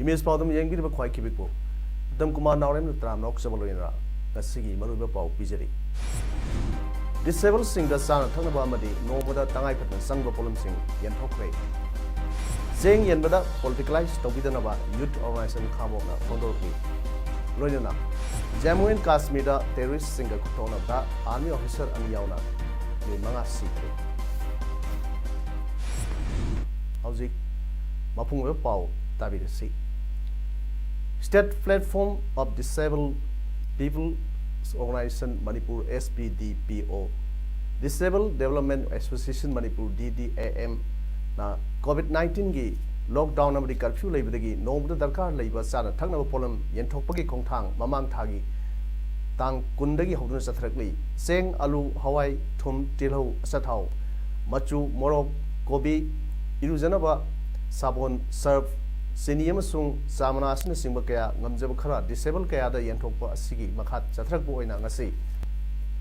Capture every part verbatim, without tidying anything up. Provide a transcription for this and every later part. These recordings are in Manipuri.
ꯏꯃꯦꯖ ꯄꯥꯎꯗꯝ ꯌꯦꯡꯕꯤꯔꯤꯕ ꯈ꯭ꯋꯥꯏ ꯈꯤꯕꯤꯛꯄꯨ ꯎꯠꯇꯝ ꯀꯨꯃꯥꯔ ꯅꯥꯎꯔꯦꯝꯅ ꯇꯔꯥꯝꯅ ꯑꯣꯛꯆꯕ ꯂꯣꯏꯅꯅ ꯉꯁꯤꯒꯤ ꯃꯔꯨꯑꯣꯏꯕ ꯄꯥꯎ ꯄꯤꯖꯔꯤ꯫ ꯗꯤꯁꯦꯕꯜꯁꯤꯡꯗ ꯆꯥꯅ ꯊꯛꯅꯕ ꯑꯃꯗꯤ ꯅꯣꯡꯃꯗ ꯇꯉꯥꯏ ꯐꯗꯅ ꯆꯪꯕ ꯄꯣꯠꯂꯝꯁꯤꯡ ꯌꯦꯟꯊꯣꯛꯈ꯭ꯔꯦ꯫ ꯆꯦꯡ ꯌꯦꯟꯕꯗ ꯄꯣꯂꯤꯇꯤꯀꯦꯂꯥꯏꯖ ꯇꯧꯕꯤꯗꯅꯕ ꯌꯨꯠ ꯑꯣꯔꯒꯅꯥꯏꯖꯦꯁꯟ ꯈꯥꯡꯕꯣꯛꯅ ꯐꯣꯡꯗꯣꯔꯛꯂꯤ꯫ ꯂꯣꯏꯅꯅ ꯖꯝꯃꯨ ꯑꯦꯟ ꯀꯥꯁꯃꯤꯔꯗ ꯇꯦꯔꯣꯔꯤꯁꯁꯤꯡꯒ ꯈꯨꯠꯊꯣꯛꯅꯕꯗ ꯑꯥꯔꯃꯤ ꯑꯣꯐꯤꯁꯔ ꯑꯅꯤ ꯌꯥꯎꯅ ꯃꯤꯑꯣꯏ ꯃꯉꯥ ꯁꯤꯈ꯭ꯔꯦ꯫ ꯍꯧꯖꯤꯛ ꯃꯄꯨꯡ ꯑꯣꯏꯕ ꯄꯥꯎ ꯇꯥꯕꯤꯔꯁꯤ꯫ State Platform of Disabled People's Organization Manipur, S P D P O, Disable Development Association Manipur, D D A M, ꯅ ꯀꯣꯚꯤꯗ ꯅꯥꯏꯟꯇꯤꯟꯒꯤ ꯂꯣꯛꯗꯥꯎꯟ ꯑꯃꯗꯤ ꯀꯔꯐ꯭ꯌꯨ ꯂꯩꯕꯗꯒꯤ ꯅꯣꯡꯃꯗ ꯗꯔꯀꯥꯔ ꯂꯩꯕ ꯆꯥꯅ ꯊꯛꯅꯕ ꯄꯣꯠꯂꯝ ꯌꯦꯟꯊꯣꯛꯄꯒꯤ ꯈꯣꯡꯊꯥꯡ ꯃꯃꯥꯡ ꯊꯥꯒꯤ ꯇꯥꯡ ꯀꯨꯟꯗꯒꯤ ꯍꯧꯗꯨꯅ ꯆꯠꯊꯔꯛꯂꯤ꯫ ꯆꯦꯡ, ꯑꯂꯨ, ꯍꯋꯥꯏ, ꯊꯨꯝ, ꯇꯤꯜꯍꯧ, ꯑꯆꯥꯊꯥꯎ, ꯃꯆꯨ, ꯃꯣꯔꯣꯛ, ꯀꯣꯕꯤ, ꯏꯔꯨꯖꯅꯕ ꯁꯥꯄꯣꯟ, ꯁꯔꯞ, ꯆꯤꯅꯤ ꯑꯃꯁꯨꯡ ꯆꯥ ꯃꯅꯥ ꯑꯁꯤꯅꯆꯤꯡꯕ ꯀꯌꯥ ꯉꯝꯖꯕ ꯈꯔ ꯗꯤꯁꯦꯕꯜ ꯀꯌꯥꯗ ꯌꯦꯟꯊꯣꯛꯄ ꯑꯁꯤꯒꯤ ꯃꯈꯥ ꯆꯠꯊꯔꯛꯄ ꯑꯣꯏꯅ ꯉꯁꯤ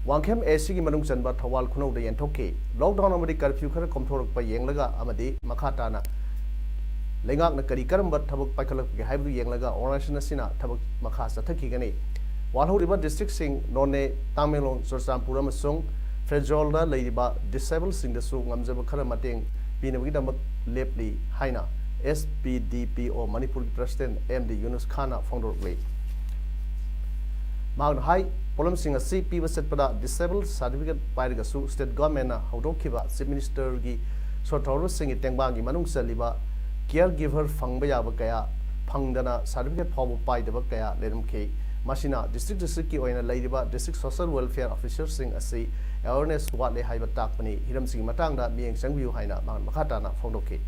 ꯋꯥꯡꯈꯦꯝ ꯑꯦ ꯁꯤꯒꯤ ꯃꯅꯨꯡ ꯆꯟꯕ ꯊꯧꯕꯥꯜ ꯈꯨꯅꯧꯗ ꯌꯦꯟꯊꯣꯛꯈꯤ꯫ ꯂꯣꯛꯗꯥꯎꯟ ꯑꯃꯗꯤ ꯀꯔꯐ꯭ꯌꯨ ꯈꯔ ꯀꯣꯝꯊꯣꯔꯛꯄ ꯌꯦꯡꯂꯒ ꯑꯃꯗꯤ ꯃꯈꯥ ꯇꯥꯅ ꯂꯩꯉꯥꯛꯅ ꯀꯔꯤ ꯀꯔꯝꯕ ꯊꯕꯛ ꯄꯥꯏꯈꯠꯂꯛꯄꯒꯦ ꯍꯥꯏꯕꯗꯨ ꯌꯦꯡꯂꯒ ꯑꯣꯔꯒꯅꯥꯏꯖꯦꯁꯟ ꯑꯁꯤꯅ ꯊꯕꯛ ꯃꯈꯥ ꯆꯠꯊꯈꯤꯒꯅꯤ꯫ ꯋꯥꯠꯍꯧꯔꯤꯕ ꯗꯤꯁꯇ꯭ꯔꯤꯛꯁꯤꯡ ꯅꯣꯅꯦ, ꯇꯥꯃꯦꯡꯂꯣꯡ, ꯆꯨꯔꯆꯥꯟꯄꯨꯔ ꯑꯃꯁꯨꯡ ꯐꯦꯔꯖꯥꯎꯜꯗ ꯂꯩꯔꯤꯕ ꯗꯤꯁꯦꯕꯜꯁꯤꯡꯗꯁꯨ ꯉꯝꯖꯕ ꯈꯔ ꯃꯇꯦꯡ ꯄꯤꯅꯕꯒꯤꯗꯃꯛ ꯂꯦꯞꯂꯤ ꯍꯥꯏꯅ S P D P O ꯃꯅꯤꯄꯨꯔꯒꯤ ꯄ꯭ꯔꯁꯤꯗꯦꯟ ꯑꯦꯝ ꯗꯤ ꯌꯨꯅꯨꯁ ꯈꯥꯟꯅ ꯐꯣꯡꯗꯣꯔꯛꯂꯤ꯫ ꯃꯍꯥꯛꯅ ꯍꯥꯏ, ꯄꯣꯠꯂꯝꯁꯤꯡ ꯑꯁꯤ ꯄꯤꯕ ꯆꯠꯄꯗ ꯗꯤꯁꯦꯕꯜ ꯁꯥꯔꯇꯤꯐꯤꯀꯦꯠ ꯄꯥꯏꯔꯒꯁꯨ ꯁ꯭ꯇꯦꯠ ꯒꯚꯔꯟꯃꯦꯟꯠꯅ ꯍꯧꯗꯣꯛꯈꯤꯕ ꯆꯤꯐ ꯃꯤꯅꯤꯁꯇꯔꯒꯤ ꯁꯣꯔꯠ ꯊꯧꯔꯝꯁꯤꯡꯒꯤ ꯇꯦꯡꯕꯥꯡꯒꯤ ꯃꯅꯨꯡ ꯆꯜꯂꯤꯕ ꯀꯤꯌꯔ ꯒꯤꯚꯔ ꯐꯪꯕ ꯌꯥꯕ ꯀꯌꯥ ꯐꯪꯗꯅ ꯁꯥꯔꯇꯤꯐꯤꯀꯦꯠ ꯐꯥꯎꯕ ꯄꯥꯏꯗꯕ ꯀꯌꯥ ꯂꯩꯔꯝꯈꯤ꯫ ꯃꯁꯤꯅ ꯗꯤꯁꯇ꯭ꯔꯤꯛ ꯗꯤꯁꯇ꯭ꯔꯤꯛꯀꯤ ꯑꯣꯏꯅ ꯂꯩꯔꯤꯕ ꯗꯤꯁꯇ꯭ꯔꯤꯛ ꯁꯣꯁꯦꯜ ꯋꯦꯜꯐꯤꯌꯔ ꯑꯣꯐꯤꯁꯔꯁꯤꯡ ꯑꯁꯤ ꯑꯦꯋꯦꯔꯅꯦꯁ ꯋꯥꯠꯂꯦ ꯍꯥꯏꯕ ꯇꯥꯛꯄꯅꯤ꯫ ꯍꯤꯔꯝꯁꯤꯒꯤ ꯃꯇꯥꯡꯗ ꯃꯤꯠꯌꯦꯡ ꯆꯪꯕꯤꯌꯨ ꯍꯥꯏꯅ ꯃꯍꯥꯛꯅ ꯃꯈꯥ ꯇꯥꯅ ꯐꯣꯡꯗꯣꯛꯈꯤ꯫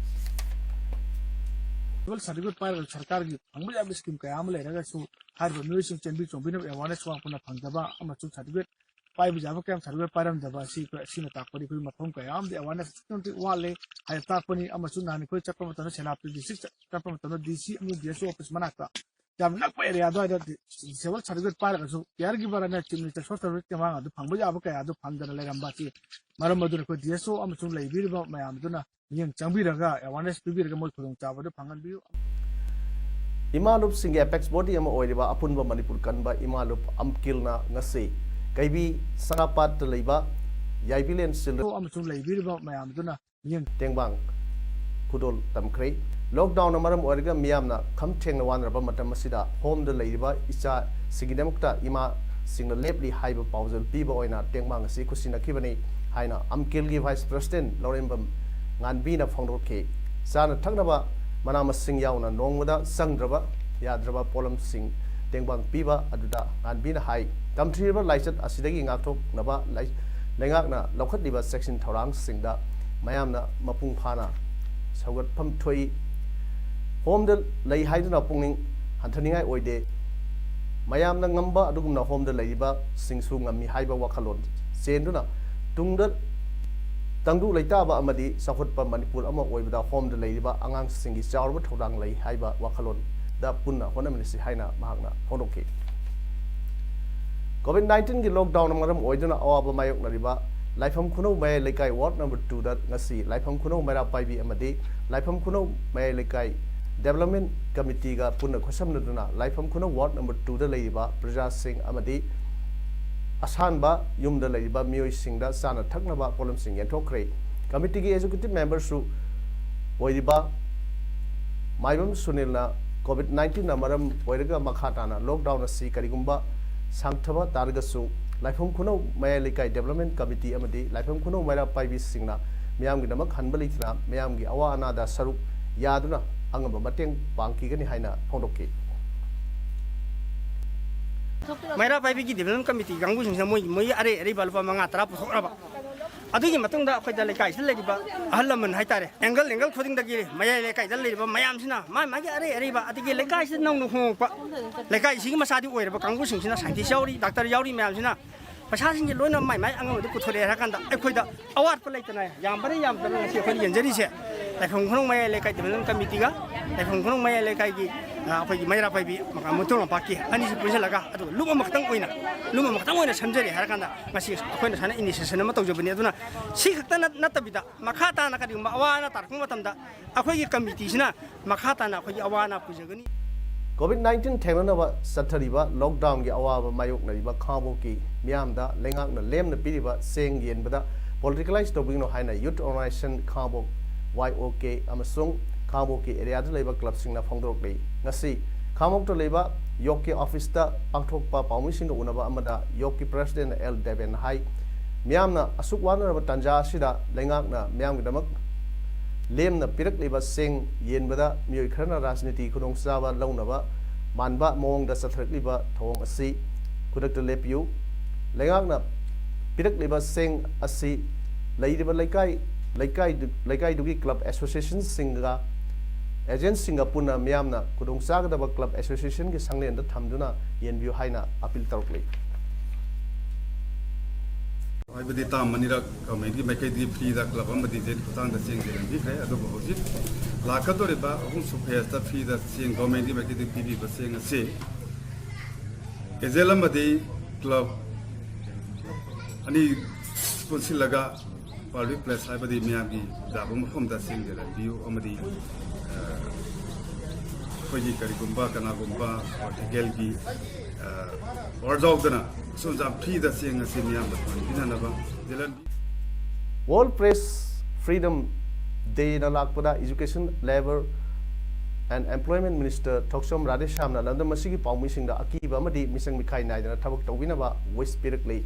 ꯁꯔꯇꯤꯐꯤꯀꯦꯠ ꯄꯥꯏꯔꯒ ꯁꯔꯀꯥꯔꯒꯤ ꯐꯪꯕ ꯌꯥꯕ ꯁ꯭ꯀꯤꯝ ꯀꯌꯥ ꯑꯃ ꯂꯩꯔꯒꯁꯨ ꯍꯥꯏꯔꯤꯕ ꯃꯤꯑꯣꯏꯁꯤꯡ ꯆꯦꯟꯕꯤ ꯆꯣꯡꯕꯤꯅꯕ ꯑꯦꯋꯥꯔꯅꯦꯁ ꯋꯥꯠꯄꯅ ꯐꯪꯗꯕ ꯑꯃꯁꯨꯡ ꯁꯔꯇꯤꯐꯤꯀꯦꯠ ꯄꯥꯏꯕ ꯌꯥꯕ ꯀꯌꯥꯝ ꯁꯔꯇꯤꯐꯤꯀꯦꯠ ꯄꯥꯏꯔꯝꯗꯕ ꯑꯁꯤ ꯑꯩꯈꯣꯏ, ꯑꯁꯤꯅ ꯇꯥꯛꯄꯗꯤ ꯑꯩꯈꯣꯏ ꯃꯐꯝ ꯀꯌꯥ ꯑꯃꯗꯤ ꯑꯦꯋꯥꯔꯅꯦꯁ ꯑꯁꯨꯛꯀꯤ ꯃꯇꯤꯛ ꯋꯥꯠꯂꯦ ꯍꯥꯏꯅ ꯇꯥꯛꯄꯅꯤ꯫ ꯑꯃꯁꯨꯡ ꯅꯍꯥꯟ ꯑꯩꯈꯣꯏ ꯆꯠꯄ ꯃꯇꯝꯗ, ꯁꯦꯅꯥꯄꯇꯤ ꯗꯤꯁꯇ꯭ꯔꯤꯛ ꯆꯠꯄ ꯃꯇꯝꯗ ꯗꯤ ꯁꯤ ꯑꯃꯁꯨꯡ ꯗꯤ ꯑꯦꯁ ꯑꯣ ꯑꯣꯐꯤꯁ ꯃꯅꯥꯛꯇ ꯌꯥꯝ ꯅꯛꯄ ꯑꯦꯔꯤꯌꯥ ꯑꯗꯨꯋꯥꯏꯗ ꯗꯤꯁꯦꯕꯜ ꯁꯔꯇꯤꯐꯤꯀꯦꯠ ꯄꯥꯏꯔꯒꯁꯨ ꯀꯤꯌꯔ ꯒꯤꯕꯔ ꯑꯅ ꯆꯤꯐ ꯃꯤꯅꯤꯁꯇꯔ ꯁꯣꯁꯤꯌꯦꯜ ꯁꯔꯚꯤꯁ ꯇꯦꯡꯕꯥꯡ ꯑꯗꯨ ꯐꯪꯕ ꯌꯥꯕ ꯀꯌꯥ ꯑꯗꯨ ꯐꯪꯗꯅ ꯂꯩꯔꯝꯕ ꯑꯁꯤ ꯃꯔꯝ ꯑꯗꯨꯅ ꯑꯩꯈꯣꯏ ꯗꯤ ꯑꯦꯁ ꯑꯣ ꯑꯃꯁꯨꯡ ꯂꯩꯕꯤꯔꯤꯕ ꯃꯌꯥꯝ ꯑꯗꯨꯅ ꯃꯤꯠꯌꯦꯡ ꯆꯪꯕꯤꯔꯒ ꯑꯦꯋꯥꯔꯅꯦꯁ ꯄꯤꯕꯤꯔꯒ ꯃꯣꯏ ꯈꯨꯗꯣꯡꯆꯥꯕ ꯑꯗꯨ ꯐꯪꯍꯟꯕꯤꯌꯨ꯫ ꯏꯃꯥ ꯂꯨꯞꯁꯤꯡꯒꯤ ꯑꯦꯄꯦꯛꯁ ꯕꯣꯗꯤ ꯑꯃ ꯑꯣꯏꯔꯤꯕ ꯑꯄꯨꯟꯕ ꯃꯅꯤꯄꯨꯔ ꯀꯟꯕ ꯏꯃꯥ ꯂꯨꯞ ꯑꯝꯀꯤꯜꯅ ꯉꯁꯤ ꯀꯩꯕꯤ ꯁꯅꯥꯄꯥꯠꯇ ꯂꯩꯕ ꯌꯥꯏꯕꯤꯂꯦꯟ ꯆꯤꯜꯗ꯭ꯔꯦꯟ ꯑꯃꯁꯨꯡ ꯂꯩꯕꯤꯔꯤꯕ ꯃꯌꯥꯝ ꯑꯗꯨꯅ ꯃꯤꯠꯌꯦꯡ ꯇꯦꯡꯕꯥꯡ ꯈꯨꯗꯣꯜ ꯇꯝꯈ꯭ꯔꯦ꯫ ꯂꯣꯛꯗꯥꯎꯟꯅ ꯃꯔꯝ ꯑꯣꯏꯔꯒ ꯃꯤꯌꯥꯝꯅ ꯈꯝ ꯊꯦꯡꯅ ꯋꯥꯅꯔꯕ ꯃꯇꯝ ꯑꯁꯤꯗ ꯍꯣꯝꯗ ꯂꯩꯔꯤꯕ ꯏꯆꯥꯁꯤꯡꯒꯤꯗꯃꯛꯇ ꯏꯃꯥꯁꯤꯡꯅ ꯂꯦꯞꯂꯤ ꯍꯥꯏꯕ ꯄꯥꯎꯖꯦꯜ ꯄꯤꯕ ꯑꯣꯏꯅ ꯇꯦꯡꯕꯥꯡ ꯑꯁꯤ ꯈꯨꯠꯁꯤꯟꯅꯈꯤꯕꯅꯤ ꯍꯥꯏꯅ ꯑꯝꯀꯤꯜꯒꯤ ꯚꯥꯏꯁ ꯄ꯭ꯔꯁꯤꯗꯦꯟ ꯂꯧꯔꯦꯝꯕꯝ ꯉꯥꯟꯕꯤꯅ ꯐꯣꯡꯗꯣꯛꯈꯤ꯫ ꯆꯥꯅ ꯊꯛꯅꯕ ꯃꯅꯥ ꯃꯁꯤꯡ ꯌꯥꯎꯅ ꯅꯣꯡꯃꯗ ꯆꯪꯗ꯭ꯔꯕ ꯌꯥꯗ꯭ꯔꯕ ꯄꯣꯠꯂꯝꯁꯤꯡ ꯇꯦꯡꯕꯥꯡ ꯄꯤꯕ ꯑꯗꯨꯗ ꯉꯥꯟꯕꯤꯅ ꯍꯥꯏ, ꯇꯝꯊꯤꯔꯕ ꯂꯥꯏꯆꯠ ꯑꯁꯤꯗꯒꯤ ꯉꯥꯛꯊꯣꯛꯅꯕ ꯂꯩ-, ꯂꯩꯉꯥꯛꯅ ꯂꯧꯈꯠꯂꯤꯕ ꯆꯦꯛꯁꯤꯟ ꯊꯧꯔꯥꯡꯁꯤꯡꯗ ꯃꯌꯥꯝꯅ ꯃꯄꯨꯡ ꯐꯥꯅ ꯁꯧꯒꯠꯐꯝ ꯊꯣꯛꯏ꯫ ꯍꯣꯝꯗ ꯂꯩ ꯍꯥꯏꯗꯨꯅ ꯄꯨꯛꯅꯤꯡ ꯍꯟꯊꯅꯤꯡꯉꯥꯏ ꯑꯣꯏꯗꯦ꯫ ꯃꯌꯥꯝꯅ ꯉꯝꯕ ꯑꯗꯨꯒꯨꯝꯅ ꯍꯣꯝꯗ ꯂꯩꯔꯤꯕꯁꯤꯡꯁꯨ ꯉꯝꯃꯤ ꯍꯥꯏꯕ ꯋꯥꯈꯜꯂꯣꯟ ꯆꯦꯟꯗꯨꯅ ꯇꯨꯡꯗ ꯇꯪꯗꯨ ꯂꯩꯇꯥꯕ ꯑꯃꯗꯤ ꯆꯥꯎꯈꯠꯄ ꯃꯅꯤꯄꯨꯔ ꯑꯃ ꯑꯣꯏꯕꯗ ꯍꯣꯝꯗ ꯂꯩꯔꯤꯕ ꯑꯉꯥꯡꯁꯤꯡꯒꯤ ꯆꯥꯎꯔꯕ ꯊꯧꯗꯥꯡ ꯂꯩ ꯍꯥꯏꯕ ꯋꯥꯈꯜꯂꯣꯟꯗ ꯄꯨꯟꯅ ꯍꯣꯠꯅꯃꯤꯟꯅꯁꯤ ꯍꯥꯏꯅ ꯃꯍꯥꯛꯅ ꯐꯣꯡꯗꯣꯛꯈꯤ꯫ ꯀꯣꯚꯤꯗ ꯅꯥꯏꯟꯇꯤꯟꯒꯤ ꯂꯣꯛꯗꯥꯎꯟꯅ ꯃꯔꯝ ꯑꯣꯏꯗꯨꯅ ꯑꯋꯥꯕ ꯃꯥꯌꯣꯛꯅꯔꯤꯕ ꯂꯥꯏꯐꯝ ꯈꯨꯅꯧ ꯃꯌꯥꯏ ꯂꯩꯀꯥꯏ ꯋꯥꯔꯗ ꯅꯝꯕꯔ ꯇꯨꯗ ꯉꯁꯤ ꯂꯥꯏꯐꯝ ꯈꯨꯅꯧ ꯃꯩꯔꯥ ꯄꯥꯏꯕꯤ ꯑꯃꯗꯤ ꯂꯥꯏꯐꯝ ꯈꯨꯅꯧ ꯃꯌꯥꯏ ꯂꯩꯀꯥꯏ ꯗꯦꯕꯂꯞꯃꯦꯟ ꯀꯃꯤꯇꯤꯒ ꯄꯨꯟꯅ ꯈꯨꯠꯁꯝꯅꯗꯨꯅ ꯂꯥꯏꯐꯝ ꯈꯨꯅꯧ ꯋꯥꯔꯗ ꯅꯝꯕꯔ ꯇꯨꯗ ꯂꯩꯔꯤꯕ ꯄ꯭ꯔꯖꯥꯁꯤꯡ ꯑꯃꯗꯤ ꯑꯁꯥꯟꯕ ꯌꯨꯝꯗ ꯂꯩꯔꯤꯕ ꯃꯤꯑꯣꯏꯁꯤꯡꯗ ꯆꯥꯅ ꯊꯛꯅꯕ ꯄꯣꯠꯂꯝꯁꯤꯡ ꯌꯦꯟꯊꯣꯛꯈ꯭ꯔꯦ꯫ ꯀꯃꯤꯇꯤꯒꯤ ꯑꯦꯛꯖꯤꯀ꯭ꯌꯨꯇꯤꯚ ꯃꯦꯝꯕꯔꯁꯨ ꯑꯣꯏꯔꯤꯕ ꯃꯥꯏꯕꯝ ꯁꯨꯅꯤꯜꯅ ꯀꯣꯚꯤꯗ ꯅꯥꯏꯟꯇꯤꯟꯅ ꯃꯔꯝ ꯑꯣꯏꯔꯒ ꯃꯈꯥ ꯇꯥꯅ ꯂꯣꯛꯗꯥꯎꯟ ꯑꯁꯤ ꯀꯔꯤꯒꯨꯝꯕ ꯁꯥꯡꯊꯕ ꯇꯥꯔꯒꯁꯨ ꯂꯥꯏꯐꯝ ꯈꯨꯅꯧ ꯃꯌꯥꯏ ꯂꯩꯀꯥꯏ ꯗꯦꯕꯂꯞꯃꯦꯟ ꯀꯃꯤꯇꯤ ꯑꯃꯗꯤ ꯂꯥꯏꯐꯝ ꯈꯨꯅꯧ ꯃꯩꯔꯥ ꯄꯥꯏꯕꯤꯁꯤꯡꯅ ꯃꯤꯌꯥꯝꯒꯤꯗꯃꯛ ꯍꯟꯕ ꯂꯩꯇꯅ ꯃꯤꯌꯥꯝꯒꯤ ꯑꯋꯥ ꯑꯅꯥꯗ ꯁꯔꯨꯛ ꯌꯥꯗꯨꯅ ꯑꯉꯝꯕ ꯃꯇꯦꯡ ꯄꯥꯡꯈꯤꯒꯅꯤ ꯍꯥꯏꯅ ꯐꯣꯡꯗꯣꯛꯈꯤ꯫ ꯃꯩꯔꯥ ꯄꯥꯏꯕꯤꯒꯤ ꯗꯦꯕꯂꯞꯃꯦꯟ ꯀꯃꯤꯇꯤ ꯀꯥꯡꯕꯨꯁꯤꯡꯁꯤꯅ ꯃꯣꯏ, ꯃꯣꯏꯒꯤ ꯑꯔꯩ ꯑꯔꯩꯕ ꯂꯨꯄꯥ ꯃꯉꯥ ꯇꯔꯥ ꯄꯨꯊꯣꯛꯅꯕ ꯑꯗꯨꯒꯤ ꯃꯇꯨꯡꯗ ꯑꯩꯈꯣꯏꯗ ꯂꯩꯀꯥꯏꯁꯤꯗ ꯂꯩꯔꯤꯕ ꯑꯍꯜ ꯂꯃꯟ ꯍꯥꯏꯇꯥꯔꯦ, ꯑꯦꯡꯒꯜ ꯑꯦꯡꯒꯜ ꯈꯨꯗꯤꯡꯗꯒꯤ ꯃꯌꯥꯏ ꯂꯩꯀꯥꯏꯗ ꯂꯩꯔꯤꯕ ꯃꯌꯥꯝꯁꯤꯅ ꯃꯥ ꯃꯥꯒꯤ ꯑꯔꯩ ꯑꯔꯩꯕ, ꯑꯗꯒꯤ ꯂꯩꯀꯥꯏꯁꯤꯗ ꯅꯧꯅ ꯍꯣꯡꯉꯛꯄ, ꯂꯩꯀꯥꯏꯁꯤꯒꯤ ꯃꯆꯥꯗꯤ ꯑꯣꯏꯔꯕ ꯀꯥꯡꯕꯨꯁꯤꯡꯁꯤꯅ, ꯁꯥꯏꯟꯇꯤꯁ ꯌꯥꯎꯔꯤ, ꯗꯥꯛꯇꯔ ꯌꯥꯎꯔꯤ ꯃꯌꯥꯝꯁꯤꯅ ꯄꯩꯁꯥꯁꯤꯡꯁꯦ ꯂꯣꯏꯅ ꯃꯥꯏ ꯃꯥꯏ ꯑꯉꯝꯕꯗ ꯄꯨꯊꯣꯔꯛꯑꯦ ꯍꯥꯏꯔ ꯀꯥꯟꯗ ꯑꯩꯈꯣꯏꯗ ꯑꯋꯥꯠꯄ ꯂꯩꯇꯅ, ꯌꯥꯝꯕꯅ ꯌꯥꯝꯗꯕꯅ ꯉꯁꯤ ꯑꯩꯈꯣꯏꯅ ꯌꯦꯟꯖꯔꯤꯁꯦ ꯂꯥꯏꯐꯝ ꯈꯨꯅꯧ ꯃꯌꯥꯏ ꯂꯩꯀꯥꯏ ꯗꯤꯕꯦꯂꯞꯃꯦꯟ ꯀꯃꯤꯇꯤꯒ ꯂꯥꯏꯐꯝ ꯈꯨꯅꯧ ꯃꯌꯥꯏ ꯂꯩꯀꯥꯏꯒꯤ, ꯑ, ꯑꯩꯈꯣꯏꯒꯤ ꯃꯩꯔꯥ ꯄꯥꯏꯕꯤ ꯃꯨꯇꯣꯟ ꯂꯝꯄꯥꯛꯀꯤ ꯑꯅꯤꯁꯤ ꯄꯨꯟꯁꯤꯜꯂꯒ ꯑꯗꯨꯒ ꯂꯨꯞ ꯑꯃꯈꯛꯇꯪ ꯑꯣꯏꯅ, ꯂꯨꯞ ꯑꯃꯈꯛꯇꯪ ꯑꯣꯏꯅ ꯁꯦꯝꯖꯔꯤ ꯍꯥꯏꯔ ꯀꯥꯟꯗ ꯉꯁꯤ ꯑꯩꯈꯣꯏꯅ ꯁꯨꯃꯥꯏꯅ ꯏꯅꯤꯁꯤꯌꯦꯁꯟ ꯑꯃ ꯇꯧꯖꯕꯅꯤ꯫ ꯑꯗꯨꯅ ꯁꯤ ꯈꯛꯇ ꯅꯠ-, ꯅꯠꯇꯕꯤꯗ ꯃꯈꯥ ꯇꯥꯅ ꯀꯔꯤꯒꯨꯝꯕ ꯑꯋꯥ ꯑꯅꯥ ꯇꯥꯔꯛꯄ ꯃꯇꯝꯗ ꯑꯩꯈꯣꯏꯒꯤ ꯀꯃꯤꯇꯤꯁꯤꯅ ꯃꯈꯥ ꯇꯥꯅ ꯑꯩꯈꯣꯏꯒꯤ ꯑꯋꯥ ꯑꯅꯥ ꯄꯨꯖꯒꯅꯤ꯫ ꯀꯣꯚꯤꯗ ꯅꯥꯏꯟꯇꯤꯟ ꯊꯦꯡꯅꯅꯕ ꯆꯠꯊꯔꯤꯕ ꯂꯣꯛꯗꯥꯎꯟꯒꯤ ꯑꯋꯥꯕ ꯃꯥꯌꯣꯛꯅꯔꯤꯕ ꯈꯥꯉꯕꯣꯛꯀꯤ ꯃꯤꯌꯥꯝꯗ ꯂꯩꯉꯥꯛꯅ ꯂꯦꯝꯅ ꯄꯤꯔꯤꯕ ꯆꯦꯡ ꯌꯦꯟꯕꯗ ꯄꯣꯂꯤꯇꯤꯀꯦꯂꯥꯏꯖ ꯇꯧꯕꯤꯒꯅꯨ ꯍꯥꯏꯅ ꯌꯨꯊ ꯑꯣꯔꯒꯅꯥꯏꯖꯦꯁꯟ ꯈꯥꯉꯕꯣꯛ, ꯋꯥꯏ ꯑꯣ ꯀꯦ, ꯑꯃꯁꯨꯡ ꯈꯥꯉꯕꯣꯛꯀꯤ ꯑꯦꯔꯤꯌꯥꯗ ꯂꯩꯕ ꯀ꯭ꯂꯕꯁꯤꯡꯅ ꯐꯣꯡꯗꯣꯔꯛꯂꯤ꯫ ꯉꯁꯤ ꯈꯥꯉꯕꯣꯛꯇ ꯂꯩꯕ ꯌꯣꯛꯀꯤ ꯑꯣꯐꯤꯁꯇ ꯄꯥꯡꯊꯣꯛꯄ ꯄꯥꯎꯃꯤꯁꯤꯡꯒ ꯎꯅꯕ ꯑꯃꯗ ꯌꯣꯛꯀꯤ ꯄ꯭ꯔꯦꯁꯤꯗꯦꯟꯠ ꯑꯦꯜ ꯗꯦꯕꯦꯟ ꯍꯥꯏ, ꯃꯤꯌꯥꯝꯅ ꯑꯁꯨꯛ ꯋꯥꯅꯔꯕ ꯇꯥꯟꯖꯥ ꯑꯁꯤꯗ ꯂꯩꯉꯥꯛꯅ ꯃꯤꯌꯥꯝꯒꯤꯗꯃꯛ ꯂꯦꯝꯅ ꯄꯤꯔꯛꯂꯤꯕ ꯆꯦꯡ ꯌꯦꯟꯕꯗ ꯃꯤꯑꯣꯏ ꯈꯔꯅ ꯔꯥꯖꯅꯤꯇꯤ ꯈꯨꯗꯣꯡꯆꯥꯕ ꯂꯧꯅꯕ ꯃꯥꯟꯕ ꯃꯑꯣꯡꯗ ꯆꯠꯊꯔꯛꯂꯤꯕ ꯊꯧꯑꯣꯡ ꯑꯁꯤ ꯈꯨꯗꯛꯇ ꯂꯦꯞꯄꯤꯌꯨ꯫ ꯂꯩꯉꯥꯛꯅ ꯄꯤꯔꯛꯂꯤꯕ ꯆꯦꯡ ꯑꯁꯤ ꯂꯩꯔꯤꯕ ꯂꯩꯀꯥꯏ, ꯂꯩꯀꯥꯏꯗꯨ-, ꯂꯩꯀꯥꯏꯗꯨꯒꯤ ꯀ꯭ꯂꯕ ꯑꯦꯁꯣꯁꯤꯌꯦꯁꯟꯁꯤꯡꯒ ꯑꯦꯖꯦꯟꯠꯁꯤꯡꯒ ꯄꯨꯟꯅ ꯃꯤꯌꯥꯝꯅ ꯈꯨꯗꯣꯡꯆꯥꯒꯗꯕ ꯀ꯭ꯂꯕ ꯑꯦꯁꯣꯁꯤꯌꯦꯁꯟꯒꯤ ꯁꯪꯂꯦꯟꯗ ꯊꯝꯗꯨꯅ ꯌꯦꯟꯕꯤꯌꯨ ꯍꯥꯏꯅ ꯑꯄꯤꯜ ꯇꯧꯔꯛꯂꯤ꯫ ꯍꯥꯏꯕꯗꯤ ꯇꯥꯝ ꯑꯅꯤꯔꯛ ꯒꯚꯔꯟꯃꯦꯟꯠꯀꯤ ꯃꯥꯏꯀꯩꯗꯒꯤ ꯐ꯭ꯔꯤꯗ ꯀ꯭ꯂꯕ ꯑꯃꯗꯤ ꯖꯦꯟ ꯈꯨꯠꯊꯥꯡꯗ ꯆꯦꯡ ꯌꯦꯟꯍꯟꯕꯤꯈ꯭ꯔꯦ꯫ ꯑꯗꯨꯕꯨ ꯍꯧꯖꯤꯛ ꯂꯥꯛꯀꯗꯧꯔꯤꯕ ꯑꯍꯨꯝꯁꯨ ꯐꯦꯖꯇ ꯐ꯭ꯔꯤꯗ ꯆꯦꯡ ꯒꯚꯔꯟꯃꯦꯟꯠꯀꯤ ꯃꯥꯏꯀꯩꯗꯒꯤ ꯄꯤꯕꯤꯕ ꯆꯦꯡ ꯑꯁꯤ ꯑꯦꯖꯦꯟꯠ ꯑꯃꯗꯤ ꯀ꯭ꯂꯕ ꯑꯅꯤ ꯄꯨꯟꯁꯤꯜꯂꯒ ꯄꯕ꯭ꯂꯤꯛ ꯄ꯭ꯂꯦꯁ ꯍꯥꯏꯕꯗꯤ ꯃꯤꯌꯥꯝꯒꯤ ꯌꯥꯕ ꯃꯐꯝꯗ ꯆꯦꯡ ꯌꯦꯟꯍꯟꯕꯤꯌꯨ ꯑꯃꯗꯤ, ꯑ, ꯑꯩꯈꯣꯏꯒꯤ ꯀꯔꯤꯒꯨꯝꯕ ꯀꯅꯥꯒꯨꯝꯕ ꯄꯣꯂꯤꯇꯤꯀꯦꯜꯒꯤ, ꯑ, ꯑꯣꯔꯗꯔ ꯌꯥꯎꯗꯅ ꯑꯁꯣꯝ ꯐ꯭ꯔꯤꯗ ꯆꯦꯡ ꯑꯁꯤ ꯃꯤꯌꯥꯝꯗ ꯐꯪꯍꯟꯕꯤꯅꯅꯕ ꯌꯦꯜꯍꯟꯕꯤ꯫ World Press Freedom Day ꯅ ꯂꯥꯛꯄꯗ Education, Labour and Employment Minister ꯊꯣꯛꯆꯣꯝ ꯔꯥꯙꯦꯁ꯭ꯌꯥꯝꯅ ꯂꯝꯗꯝ ꯑꯁꯤꯒꯤ ꯄꯥꯎꯃꯤꯁꯤꯡꯗ ꯑꯀꯤꯕ ꯑꯃꯗꯤ ꯃꯤꯆꯪ ꯃꯤꯈꯥꯏ ꯅꯥꯏꯗꯅ ꯊꯕꯛ ꯇꯧꯕꯤꯅꯕ ꯋꯤꯁ ꯄꯤꯔꯛꯂꯤ꯫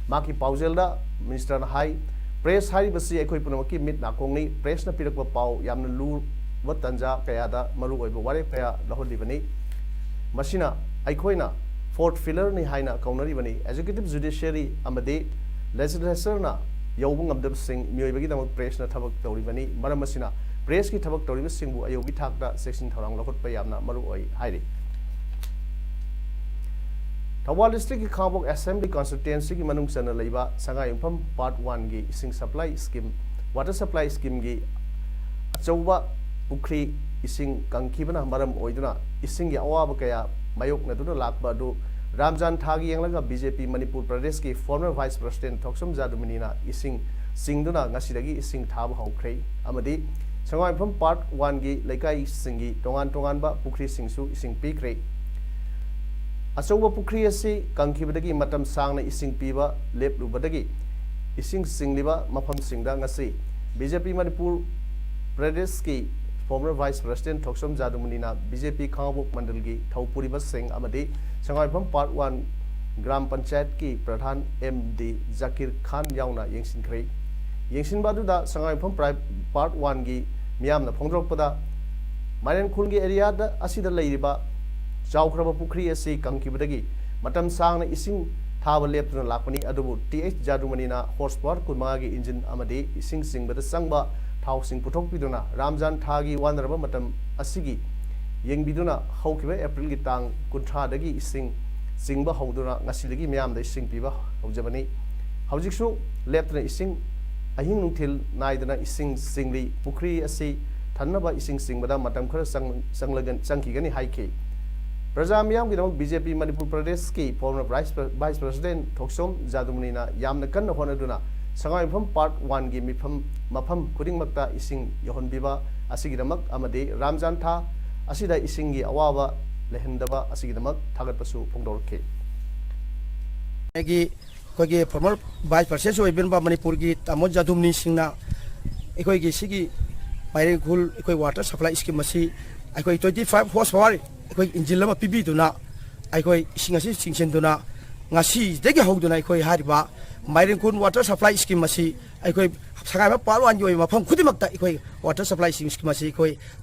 ꯃꯍꯥꯛꯀꯤ ꯄꯥꯎꯖꯦꯜꯗ ꯃꯤꯅꯤꯁꯇꯔꯅ ꯍꯥꯏ, "ꯄ꯭ꯔꯦꯁ ꯍꯥꯏꯔꯤꯕꯁꯤ ꯑꯩꯈꯣꯏ ꯄꯨꯝꯅꯃꯛꯀꯤ ꯃꯤꯠ ꯅꯥꯀꯣꯡꯅꯤ꯫ ꯄ꯭ꯔꯦꯁꯅ ꯄꯤꯔꯛꯄ ꯄꯥꯎ ꯌꯥꯝꯅ ꯂꯨꯕ ꯇꯥꯟꯖꯥ ꯀꯌꯥꯗ ꯃꯔꯨꯑꯣꯏꯕ ꯋꯥꯔꯦꯞ ꯀꯌꯥ ꯂꯧꯍꯜꯂꯤꯕꯅꯤ꯫ ꯃꯁꯤꯅ ꯑꯩꯈꯣꯏꯅ ꯐꯣꯔꯊ ꯄꯤꯂꯔꯅꯤ ꯍꯥꯏꯅ ꯀꯧꯅꯔꯤꯕꯅꯤ꯫ ꯑꯦꯖꯨꯀꯦꯇꯤꯚ, ꯖꯨꯗꯤꯁꯤꯌꯔꯤ ꯑꯃꯗꯤ ꯂꯦꯖꯤꯁꯂꯦꯆꯔꯅ ꯌꯧꯕ ꯉꯝꯗꯕꯁꯤꯡ ꯃꯤꯑꯣꯏꯕꯒꯤꯗꯃꯛ ꯄ꯭ꯔꯦꯁꯅ ꯊꯕꯛ ꯇꯧꯔꯤꯕꯅꯤ꯫ ꯃꯔꯝ ꯑꯁꯤꯅ ꯄ꯭ꯔꯦꯁꯀꯤ ꯊꯕꯛ ꯇꯧꯔꯤꯕꯁꯤꯡꯕꯨ ꯑꯌꯧꯕꯒꯤ ꯊꯥꯛꯇ ꯆꯦꯛꯁꯤꯟ ꯊꯧꯔꯥꯡ ꯂꯧꯈꯠꯄ ꯌꯥꯝꯅ ꯃꯔꯨ ꯑꯣꯏ ꯍꯥꯏꯔꯤ꯫ ꯊꯧꯕꯥꯜ ꯗꯤꯁꯇ꯭ꯔꯤꯛꯀꯤ ꯈꯥꯡꯉꯕꯣꯛ ꯑꯦꯁꯦꯝꯕ꯭ꯂꯤ ꯀꯟꯁꯇꯤꯇ꯭ꯋꯦꯟꯁꯤꯒꯤ ꯃꯅꯨꯡ ꯆꯟꯅ ꯂꯩꯕ ꯁꯉꯥꯏꯌꯨꯝꯐꯝ ꯄꯥꯔꯠ ꯋꯥꯟꯒꯤ ꯏꯁꯤꯡ ꯁꯄ꯭ꯂꯥꯏ ꯁ꯭ꯀꯤꯝ, ꯋꯥꯇꯔ ꯁꯄ꯭ꯂꯥꯏ ꯁ꯭ꯀꯤꯝꯒꯤ ꯑꯆꯧꯕ ꯄꯨꯈ꯭ꯔꯤ ꯏꯁꯤꯡ ꯀꯪꯈꯤꯕꯅ ꯃꯔꯝ ꯑꯣꯏꯗꯨꯅ ꯏꯁꯤꯡꯒꯤ ꯑꯋꯥꯕ ꯀꯌꯥ ꯃꯥꯌꯣꯛꯅꯗꯨꯅ ꯂꯥꯛꯄ ꯑꯗꯨ ꯔꯥꯝꯖꯥꯟ ꯊꯥꯒꯤ ꯌꯦꯡꯂꯒ ꯕꯤ ꯖꯦ ꯄꯤ ꯃꯅꯤꯄꯨꯔ ꯄ꯭ꯔꯗꯦꯁꯀꯤ ꯐꯣꯔꯃꯔ ꯚꯥꯏꯁ ꯄ꯭ꯔꯁꯤꯗꯦꯟ ꯊꯣꯛꯆꯣꯝ ꯖꯥꯗꯨꯃꯅꯤꯅ ꯏꯁꯤꯡ ꯆꯤꯡꯗꯨꯅ ꯉꯁꯤꯗꯒꯤ ꯏꯁꯤꯡ ꯊꯥꯕ ꯍꯧꯈ꯭ꯔꯦ ꯑꯃꯗꯤ ꯁꯉꯥꯏꯌꯨꯝꯐꯝ ꯄꯥꯔꯠ ꯋꯥꯟꯒꯤ ꯂꯩꯀꯥꯏꯁꯤꯡꯒꯤ ꯇꯣꯉꯥꯟ ꯇꯣꯉꯥꯟꯕ ꯄꯨꯈ꯭ꯔꯤꯁꯤꯡꯁꯨ ꯏꯁꯤꯡ ꯄꯤꯈ꯭ꯔꯦ꯫ ꯑꯆꯧꯕ ꯄꯨꯈ꯭ꯔꯤ ꯑꯁꯤ ꯀꯪꯈꯤꯕꯗꯒꯤ ꯃꯇꯝ ꯁꯥꯡꯅ ꯏꯁꯤꯡ ꯄꯤꯕ ꯂꯦꯞꯂꯨꯕꯗꯒꯤ ꯏꯁꯤꯡ ꯆꯤꯡꯂꯤꯕ ꯃꯐꯝꯁꯤꯡꯗ ꯉꯁꯤ ꯕꯤ ꯖꯦ ꯄꯤ ꯃꯅꯤꯄꯨꯔ ꯄ꯭ꯔꯗꯦꯁꯀꯤ ꯐꯣꯔꯃꯔ ꯚꯥꯏꯁ ꯄ꯭ꯔꯁꯤꯗꯦꯟ ꯊꯣꯛꯆꯣꯝ ꯖꯥꯗꯨꯃꯅꯤꯅ ꯕꯤ ꯖꯦ ꯄꯤ ꯈꯥꯡꯉꯕꯣꯛ ꯃꯟꯗꯜꯒꯤ ꯊꯧꯄꯨꯔꯤꯕꯁꯤꯡ ꯑꯃꯗꯤ ꯁꯉꯥꯏꯌꯨꯝꯐꯝ ꯄꯥꯔꯠ ꯋꯥꯟ ꯒ꯭ꯔꯥꯝ ꯄꯟꯆꯥꯌꯠꯀꯤ ꯄ꯭ꯔꯙꯥꯟ ꯑꯦꯝ ꯗꯤ ꯖꯀꯤꯔ ꯈꯥꯟ ꯌꯥꯎꯅ ꯌꯦꯡꯁꯤꯟꯈ꯭ꯔꯦ꯫ ꯌꯦꯡꯁꯤꯟꯕ ꯑꯗꯨꯗ ꯁꯉꯥꯏꯌꯨꯝꯐꯝ ꯄ꯭ꯔꯥꯏ-, ꯄꯥꯔꯠ ꯋꯥꯟꯒꯤ ꯃꯤꯌꯥꯝꯅ ꯐꯣꯡꯗꯣꯔꯛꯄꯗ, ꯃꯥꯏꯔꯦꯟ ꯈꯨꯜꯒꯤ ꯑꯦꯔꯤꯌꯥꯗ ꯑꯁꯤꯗ ꯂꯩꯔꯤꯕ ꯆꯥꯎꯈ꯭ꯔꯕ ꯄꯨꯈ꯭ꯔꯤ ꯑꯁꯤ ꯀꯪꯈꯤꯕꯗꯒꯤ ꯃꯇꯝ ꯁꯥꯡꯅ ꯏꯁꯤꯡ ꯊꯥꯕ ꯂꯦꯞꯇꯨꯅ ꯂꯥꯛꯄꯅꯤ, ꯑꯗꯨꯕꯨ ꯇꯤ ꯑꯩꯆ ꯖꯥꯗꯨꯃꯅꯤꯅ ꯍꯣꯔꯁ ꯄꯥꯋꯔ ꯀꯨꯟꯃꯉꯥꯒꯤ ꯏꯟꯖꯤꯟ ꯑꯃꯗꯤ ꯏꯁꯤꯡ ꯆꯤꯡꯕꯗ ꯆꯪꯕ ꯊꯥꯎꯁꯤꯡ ꯄꯨꯊꯣꯛꯄꯤꯗꯨꯅ ꯔꯥꯝꯖꯥꯟ ꯊꯥꯒꯤ ꯋꯥꯅꯔꯕ ꯃꯇꯝ ꯑꯁꯤꯒꯤ ꯌꯦꯡꯕꯤꯗꯨꯅ ꯍꯧꯈꯤꯕ ꯑꯦꯄ꯭ꯔꯤꯜꯒꯤ ꯇꯥꯡ ꯀꯨꯟꯊ꯭ꯔꯥꯗꯒꯤ ꯏꯁꯤꯡ ꯆꯤꯡꯕ ꯍꯧꯗꯨꯅ ꯉꯁꯤꯗꯒꯤ ꯃꯤꯌꯥꯝꯗ ꯏꯁꯤꯡ ꯄꯤꯕ ꯍꯧꯖꯕꯅꯤ꯫ ꯍꯧꯖꯤꯛꯁꯨ ꯂꯦꯞꯇꯅ ꯏꯁꯤꯡ, ꯑꯍꯤꯡ ꯅꯨꯡꯊꯤꯜ ꯅꯥꯏꯗꯅ ꯏꯁꯤꯡ ꯆꯤꯡꯂꯤ꯫ ꯄꯨꯈ꯭ꯔꯤ ꯑꯁꯤ ꯊꯟꯅꯕ ꯏꯁꯤꯡ ꯆꯤꯡꯕꯗ ꯃꯇꯝ ꯈꯔ ꯆꯪ-, ꯆꯪꯂꯒ-, ꯆꯪꯈꯤꯒꯅꯤ ꯍꯥꯏꯈꯤ꯫ ꯄ꯭ꯔꯖꯥ ꯃꯤꯌꯥꯝꯒꯤꯗꯃꯛ ꯕꯤ ꯖꯦ ꯄꯤ ꯃꯅꯤꯄꯨꯔ ꯄ꯭ꯔꯗꯦꯁꯀꯤ ꯐꯣꯔꯃꯔ ꯚꯥꯏꯁ ꯄ꯭ꯔ-, ꯚꯥꯏꯁ ꯄ꯭ꯔꯁꯤꯗꯦꯟ ꯊꯣꯛꯆꯣꯝ ꯖꯥꯗꯨꯃꯅꯤꯅ ꯌꯥꯝꯅ ꯀꯟꯅ ꯍꯣꯠꯅꯗꯨꯅ ꯁꯉꯥꯏꯌꯨꯝꯐꯝ ꯄꯥꯔꯠ ꯋꯥꯟꯒꯤ ꯃꯤꯐꯝ, ꯃꯐꯝ ꯈꯨꯗꯤꯡꯃꯛꯇ ꯏꯁꯤꯡ ꯌꯧꯍꯟꯕꯤꯕ ꯑꯁꯤꯒꯤꯗꯃꯛ ꯑꯃꯗꯤ ꯔꯥꯝꯖꯥꯟ ꯊꯥ ꯑꯁꯤꯗ ꯏꯁꯤꯡꯒꯤ ꯑꯋꯥꯕ ꯂꯩꯍꯟꯗꯕ ꯑꯁꯤꯒꯤꯗꯃꯛ ꯊꯥꯒꯠꯄꯁꯨ ꯐꯣꯡꯗꯣꯔꯛꯈꯤ꯫ ꯑꯩꯒꯤ, ꯑꯩꯈꯣꯏꯒꯤ ꯐꯣꯔꯃꯔ ꯚꯥꯏꯁ ꯄ꯭ꯔꯁꯤꯗꯦꯟꯁꯨ ꯑꯣꯏꯕꯤꯔꯝꯕ ꯃꯅꯤꯄꯨꯔꯒꯤ ꯇꯥꯃꯣ ꯖꯥꯗꯨꯃꯅꯤ ꯁꯤꯡꯅ ꯑꯩꯈꯣꯏꯒꯤ ꯁꯤꯒꯤ ꯃꯥꯏꯔꯦꯟꯈꯨꯜ ꯑꯩꯈꯣꯏ ꯋꯥꯇꯔ ꯁꯄ꯭ꯂꯥꯏ ꯁ꯭ꯀꯤꯝ ꯑꯁꯤ ꯑꯩꯈꯣꯏ twenty five horse power ꯑꯩꯈꯣꯏ ꯏꯟꯖꯤꯟ ꯑꯃ ꯄꯤꯕꯤꯗꯨꯅ ꯑꯩꯈꯣꯏ ꯏꯁꯤꯡ ꯑꯁꯤ ꯆꯤꯡꯁꯤꯟꯗꯨꯅ ꯉꯁꯤꯗꯒꯤ ꯍꯧꯗꯨꯅ ꯑꯩꯈꯣꯏ ꯍꯥꯏꯔꯤꯕ ꯃꯥꯏꯔꯦꯟꯈꯨꯜ ꯋꯥꯇꯔ ꯁꯄ꯭ꯂꯥꯏ ꯁ꯭ꯀꯤꯝ ꯑꯁꯤ ꯑꯩꯈꯣꯏ ꯁꯉꯥꯏꯌꯨꯝꯐꯝ ꯄꯥꯔꯠ ꯋꯥꯟꯒꯤ ꯑꯣꯏꯕ ꯃꯐꯝ ꯈꯨꯗꯤꯡꯃꯛꯇ ꯑꯩꯈꯣꯏ ꯋꯥꯇꯔ ꯁꯄ꯭ꯂꯥꯏ ꯁ꯭ꯀꯤꯝ ꯑꯁꯤ ꯑꯩꯈꯣꯏ,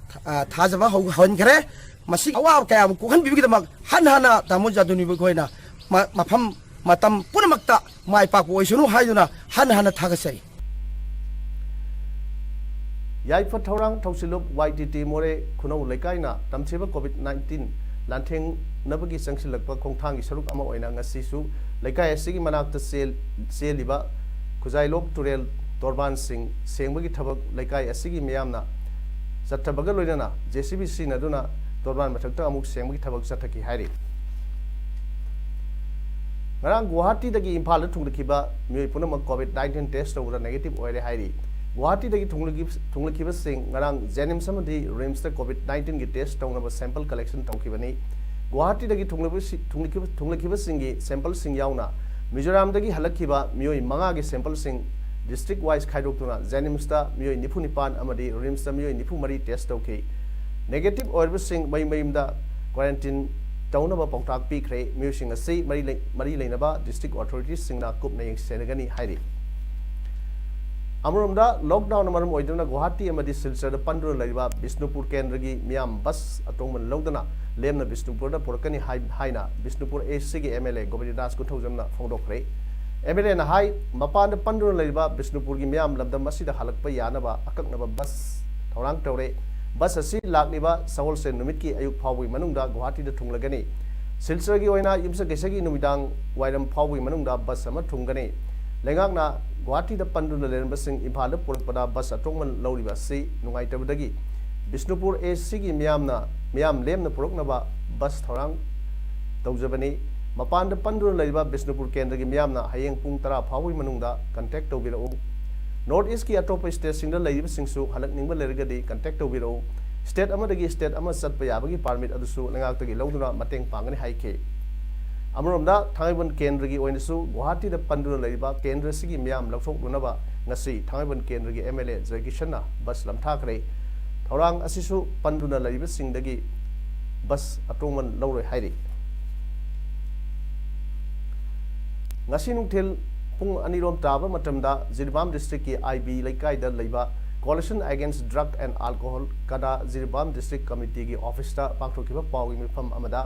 ꯑ, ꯊꯥꯖꯕ ꯍꯧ-, ꯍꯧꯍꯟꯈ꯭ꯔꯦ꯫ ꯃꯁꯤ ꯑꯋꯥꯕ ꯀꯌꯥ ꯑꯃ ꯀꯣꯛꯍꯟꯕꯤꯕꯒꯤꯗꯃꯛ ꯍꯟꯅ ꯍꯟꯅ ꯇꯥꯃꯣ ꯖꯥꯗꯨꯃꯅꯤꯕꯨ ꯑꯩꯈꯣꯏꯅ ꯃ-, ꯃꯐꯝ ꯃꯇꯝ ꯄꯨꯝꯅꯃꯛꯇ ꯃꯥꯏ ꯄꯥꯛꯄ ꯑꯣꯏꯁꯅꯨ ꯍꯥꯏꯗꯨꯅ ꯍꯟꯅ ꯍꯟꯅ ꯊꯥꯒꯠꯆꯔꯤ꯫ ꯌꯥꯏꯐ ꯊꯧꯔꯥꯡ ꯊꯧꯁꯤꯜꯂꯨꯞ ꯋꯥꯏ ꯇꯤ ꯇꯤ ꯃꯣꯔꯦ ꯈꯨꯅꯧ ꯂꯩꯀꯥꯏꯅ ꯇꯝꯊꯤꯕ ꯀꯣꯚꯤꯗ ꯅꯥꯏꯟꯇꯤꯟ ꯂꯥꯟꯊꯦꯡꯅꯕꯒꯤ ꯆꯪꯁꯤꯜꯂꯛꯄ ꯈꯣꯡꯊꯥꯡꯒꯤ ꯁꯔꯨꯛ ꯑꯃ ꯑꯣꯏꯅ ꯉꯁꯤꯁꯨ ꯂꯩꯀꯥꯏ ꯑꯁꯤꯒꯤ ꯃꯅꯥꯛꯇ ꯆꯦꯜ-, ꯆꯦꯜꯂꯤꯕ ꯈꯨꯖꯥꯏꯂꯣꯛ ꯇꯨꯔꯦꯜ ꯇꯣꯔꯕꯥꯟꯁꯤꯡ ꯁꯦꯡꯕꯒꯤ ꯊꯕꯛ ꯂꯩꯀꯥꯏ ꯑꯁꯤꯒꯤ ꯃꯤꯌꯥꯝꯅ ꯆꯠꯊꯕꯒ ꯂꯣꯏꯅꯅ ꯖꯦ ꯁꯤ ꯕꯤ ꯁꯤꯖꯤꯟꯅꯗꯨꯅ ꯇꯣꯔꯕꯥꯟ ꯃꯊꯛꯇ ꯑꯃꯨꯛ ꯁꯦꯡꯕꯒꯤ ꯊꯕꯛ ꯆꯠꯊꯈꯤ ꯍꯥꯏꯔꯤ꯫ ꯉꯔꯥꯡ ꯒꯨꯋꯥꯍꯥꯇꯤꯗꯒꯤ ꯏꯝꯐꯥꯜꯗ ꯊꯨꯡꯂꯈꯤꯕ ꯃꯤꯑꯣꯏ ꯄꯨꯝꯅꯃꯛ ꯀꯣꯚꯤꯗ ꯅꯥꯏꯟꯇꯤꯟ ꯇꯦꯁ ꯇꯧꯕꯗ ꯅꯦꯒꯦꯇꯤꯚ ꯑꯣꯏꯔꯦ ꯍꯥꯏꯔꯤ꯫ ꯒꯨꯋꯥꯍꯥꯇꯤꯗꯒꯤ ꯊꯨꯡꯂꯈꯤꯕ-, ꯊꯨꯡꯂꯈꯤꯕꯁꯤꯡ ꯉꯔꯥꯡ ꯖꯦꯅꯤꯝꯁ ꯑꯃꯗꯤ ꯔꯤꯝꯁꯇ ꯀꯣꯚꯤꯗ ꯅꯥꯏꯟꯇꯤꯟꯒꯤ ꯇꯦꯁ ꯇꯧꯅꯕ ꯁꯦꯝꯄꯜ ꯀꯂꯦꯛꯁꯟ ꯇꯧꯈꯤꯕꯅꯤ꯫ ꯒꯨꯋꯥꯍꯥꯇꯤꯗꯒꯤ ꯊꯨꯡꯂꯕꯁꯤ-, ꯊꯨꯡꯂꯈꯤꯕ-, ꯊꯨꯡꯂꯈꯤꯕꯁꯤꯡꯒꯤ ꯁꯦꯝꯄꯜꯁꯤꯡ ꯌꯥꯎꯅ ꯃꯤꯖꯣꯔꯥꯝꯗꯒꯤ ꯍꯜꯂꯛꯈꯤꯕ ꯃꯤꯑꯣꯏ ꯃꯉꯥꯒꯤ ꯁꯦꯝꯄꯜꯁꯤꯡ ꯗꯤꯁꯇ꯭ꯔꯤꯛ ꯋꯥꯏꯁ ꯈꯥꯏꯗꯣꯛꯇꯨꯅ ꯖꯦꯅꯤꯝꯁꯇ ꯃꯤꯑꯣꯏ ꯅꯤꯐꯨ ꯅꯤꯄꯥꯟ ꯑꯃꯗꯤ ꯔꯤꯝꯁꯇ ꯃꯤꯑꯣꯏ ꯅꯤꯐꯨ ꯃꯔꯤ ꯇꯦꯁ ꯇꯧꯈꯤ꯫ ꯅꯦꯒꯦꯇꯤꯚ ꯑꯣꯏꯔꯕꯁꯤꯡ ꯃꯌꯨꯝ ꯃꯌꯨꯝꯗ ꯀ꯭ꯋꯥꯔꯦꯟꯇꯤꯟ ꯇꯧꯅꯕ ꯄꯥꯎꯇꯥꯛ ꯄꯤꯈ꯭ꯔꯦ꯫ ꯃꯤꯑꯣꯏꯁꯤꯡ ꯑꯁꯤ ꯃꯔꯤ ꯂꯩ-, ꯃꯔꯤ ꯂꯩꯅꯕ ꯗꯤꯁꯇ꯭ꯔꯤꯛ ꯑꯣꯊꯣꯔꯤꯇꯤꯁꯁꯤꯡꯅ ꯀꯨꯞꯅ ꯌꯦꯡꯁꯤꯟꯒꯅꯤ ꯍꯥꯏꯔꯤ꯫ ꯑꯃꯔꯣꯝꯗ, ꯂꯣꯛꯗꯥꯎꯟꯅ ꯃꯔꯝ ꯑꯣꯏꯗꯨꯅ ꯒꯨꯋꯥꯍꯥꯇꯤ ꯑꯃꯗꯤ ꯁꯤꯜꯆꯔꯗ ꯄꯟꯗꯨꯅ ꯂꯩꯔꯤꯕ ꯕꯤꯁꯅꯨꯄꯨꯔ ꯀꯦꯟꯗ꯭ꯔꯒꯤ ꯃꯤꯌꯥꯝ ꯕꯁ ꯑꯇꯣꯡꯕ ꯂꯧꯗꯅ ꯂꯦꯝꯅ ꯕꯤꯁꯅꯨꯄꯨꯔꯗ ꯄꯨꯔꯛꯀꯅꯤ ꯍꯥꯏ-, ꯍꯥꯏꯅ ꯕꯤꯁꯅꯨꯄꯨꯔ ꯑꯦ ꯁꯤꯒꯤ ꯑꯦꯝ ꯑꯦꯜ ꯑꯦ ꯒꯣꯕꯤꯟꯗꯗꯥꯁ ꯀꯣꯟꯊꯧꯖꯝꯅ ꯐꯣꯡꯗꯣꯛꯈ꯭ꯔꯦ꯫ ꯑꯦꯝ ꯑꯦꯜ ꯑꯦꯅ ꯍꯥꯏ, ꯃꯄꯥꯟꯗ ꯄꯟꯗꯨꯅ ꯂꯩꯔꯤꯕ ꯕꯤꯁꯅꯨꯄꯨꯔꯒꯤ ꯃꯤꯌꯥꯝ ꯂꯝꯗꯝ ꯑꯁꯤꯗ ꯍꯜꯂꯛꯄ ꯌꯥꯅꯕ ꯑꯀꯛꯅꯕ ꯕꯁ ꯊꯧꯔꯥꯡ ꯇꯧꯔꯦ꯫ ꯕꯁ ꯑꯁꯤ ꯂꯥꯛꯂꯤꯕ ꯁꯒꯣꯜꯁꯦꯟ ꯅꯨꯃꯤꯠꯀꯤ ꯑꯌꯨꯛ ꯐꯥꯎꯕꯒꯤ ꯃꯅꯨꯡꯗ ꯒꯨꯋꯥꯍꯥꯇꯤꯗ ꯊꯨꯡꯂꯒꯅꯤ꯫ ꯁꯤꯜꯆꯔꯒꯤ ꯑꯣꯏꯅ ꯌꯨꯝꯁꯀꯩꯁꯒꯤ ꯅꯨꯃꯤꯗꯥꯡ ꯋꯥꯏꯔꯝ ꯐꯥꯎꯕꯒꯤ ꯃꯅꯨꯡꯗ ꯕꯁ ꯑꯃ ꯊꯨꯡꯒꯅꯤ꯫ ꯂꯩꯉꯥꯛꯅ ꯒꯨꯋꯥꯍꯥꯇꯤꯗ ꯄꯟꯗꯨꯅ ꯂꯩꯔꯝꯕꯁꯤꯡ ꯏꯝꯐꯥꯜꯗ ꯄꯨꯔꯛꯄꯗ ꯕꯁ ꯑꯇꯣꯡꯕ ꯂꯧꯔꯤꯕ ꯑꯁꯤ ꯅꯨꯡꯉꯥꯏꯇꯕꯗꯒꯤ ꯕꯤꯁꯅꯨꯄꯨꯔ ꯑꯦ ꯁꯤꯒꯤ ꯃꯤꯌꯥꯝꯅ, ꯃꯤꯌꯥꯝ ꯂꯦꯝꯅ ꯄꯨꯔꯛꯅꯕ ꯕꯁ ꯊꯧꯔꯥꯡ ꯇꯧꯖꯕꯅꯤ꯫ ꯃꯄꯥꯟꯗ ꯄꯟꯗꯨꯅ ꯂꯩꯔꯤꯕ ꯕꯤꯁꯅꯨꯄꯨꯔ ꯀꯦꯟꯗ꯭ꯔꯒꯤ ꯃꯤꯌꯥꯝꯅ ꯍꯌꯦꯡ ꯄꯨꯡ ꯇꯔꯥ ꯐꯥꯎꯕꯒꯤ ꯃꯅꯨꯡꯗ ꯀꯟꯇꯦꯛ ꯇꯧꯕꯤꯔꯛꯎ꯫ ꯅꯣꯔꯠ ꯏꯁꯀꯤ ꯑꯇꯣꯞꯄ ꯁ꯭ꯇꯦꯠꯁꯤꯡꯗ ꯂꯩꯔꯤꯕꯁꯤꯡꯁꯨ ꯍꯜꯂꯛꯅꯤꯡꯕ ꯂꯩꯔꯒꯗꯤ ꯀꯟꯇꯦꯛ ꯇꯧꯕꯤꯔꯛꯎ꯫ ꯁ꯭ꯇꯦꯠ ꯑꯃꯗꯒꯤ ꯁ꯭ꯇꯦꯠ ꯑꯃ ꯆꯠꯄ ꯌꯥꯕꯒꯤ ꯄꯥꯔꯃꯤꯠ ꯑꯗꯨꯁꯨ ꯂꯩꯉꯥꯛꯇꯒꯤ ꯂꯧꯗꯨꯅ ꯃꯇꯦꯡ ꯄꯥꯡꯒꯅꯤ ꯍꯥꯏꯈꯤ꯫ ꯑꯃꯔꯣꯝꯗ, ꯊꯥꯡꯃꯩꯕꯟ ꯀꯦꯟꯗ꯭ꯔꯒꯤ ꯑꯣꯏꯅꯁꯨ ꯒꯨꯋꯥꯍꯥꯇꯤꯗ ꯄꯟꯗꯨꯅ ꯂꯩꯔꯤꯕ ꯀꯦꯟꯗ꯭ꯔ ꯑꯁꯤꯒꯤ ꯃꯤꯌꯥꯝ ꯂꯧꯊꯣꯛꯅꯅꯕ ꯉꯁꯤ ꯊꯥꯡꯃꯩꯕꯟ ꯀꯦꯟꯗ꯭ꯔꯒꯤ ꯑꯦꯝ ꯑꯦꯜ ꯑꯦ ꯖꯌꯀꯤꯁꯟꯅ ꯕꯁ ꯂꯝꯊꯥꯈ꯭ꯔꯦ꯫ ꯊꯧꯔꯥꯡ ꯑꯁꯤꯁꯨ ꯄꯟꯗꯨꯅ ꯂꯩꯔꯤꯕꯁꯤꯡꯗꯒꯤ ꯕꯁ ꯑꯇꯣꯡꯕ ꯂꯧꯔꯣꯏ ꯍꯥꯏꯔꯤ꯫ ꯉꯁꯤ ꯅꯨꯡꯊꯤꯜ ꯄꯨꯡ ꯑꯅꯤꯔꯣꯝ ꯇꯥꯕ ꯃꯇꯝꯗ ꯖꯤꯔꯤꯕꯥꯝ ꯗꯤꯁꯇ꯭ꯔꯤꯛꯀꯤ ꯑꯥꯏ ꯕꯤ ꯂꯩꯀꯥꯏꯗ ꯂꯩꯕ Coalition Against Drug and Alcohol, ꯀꯗꯥ, ꯖꯤꯔꯤꯕꯥꯝ ꯗꯤꯁꯇ꯭ꯔꯤꯛ ꯀꯃꯤꯇꯤꯒꯤ ꯑꯣꯐꯤꯁꯇ ꯄꯥꯡꯊꯣꯛꯈꯤꯕ ꯄꯥꯎꯒꯤ ꯃꯤꯐꯝ ꯑꯃꯗ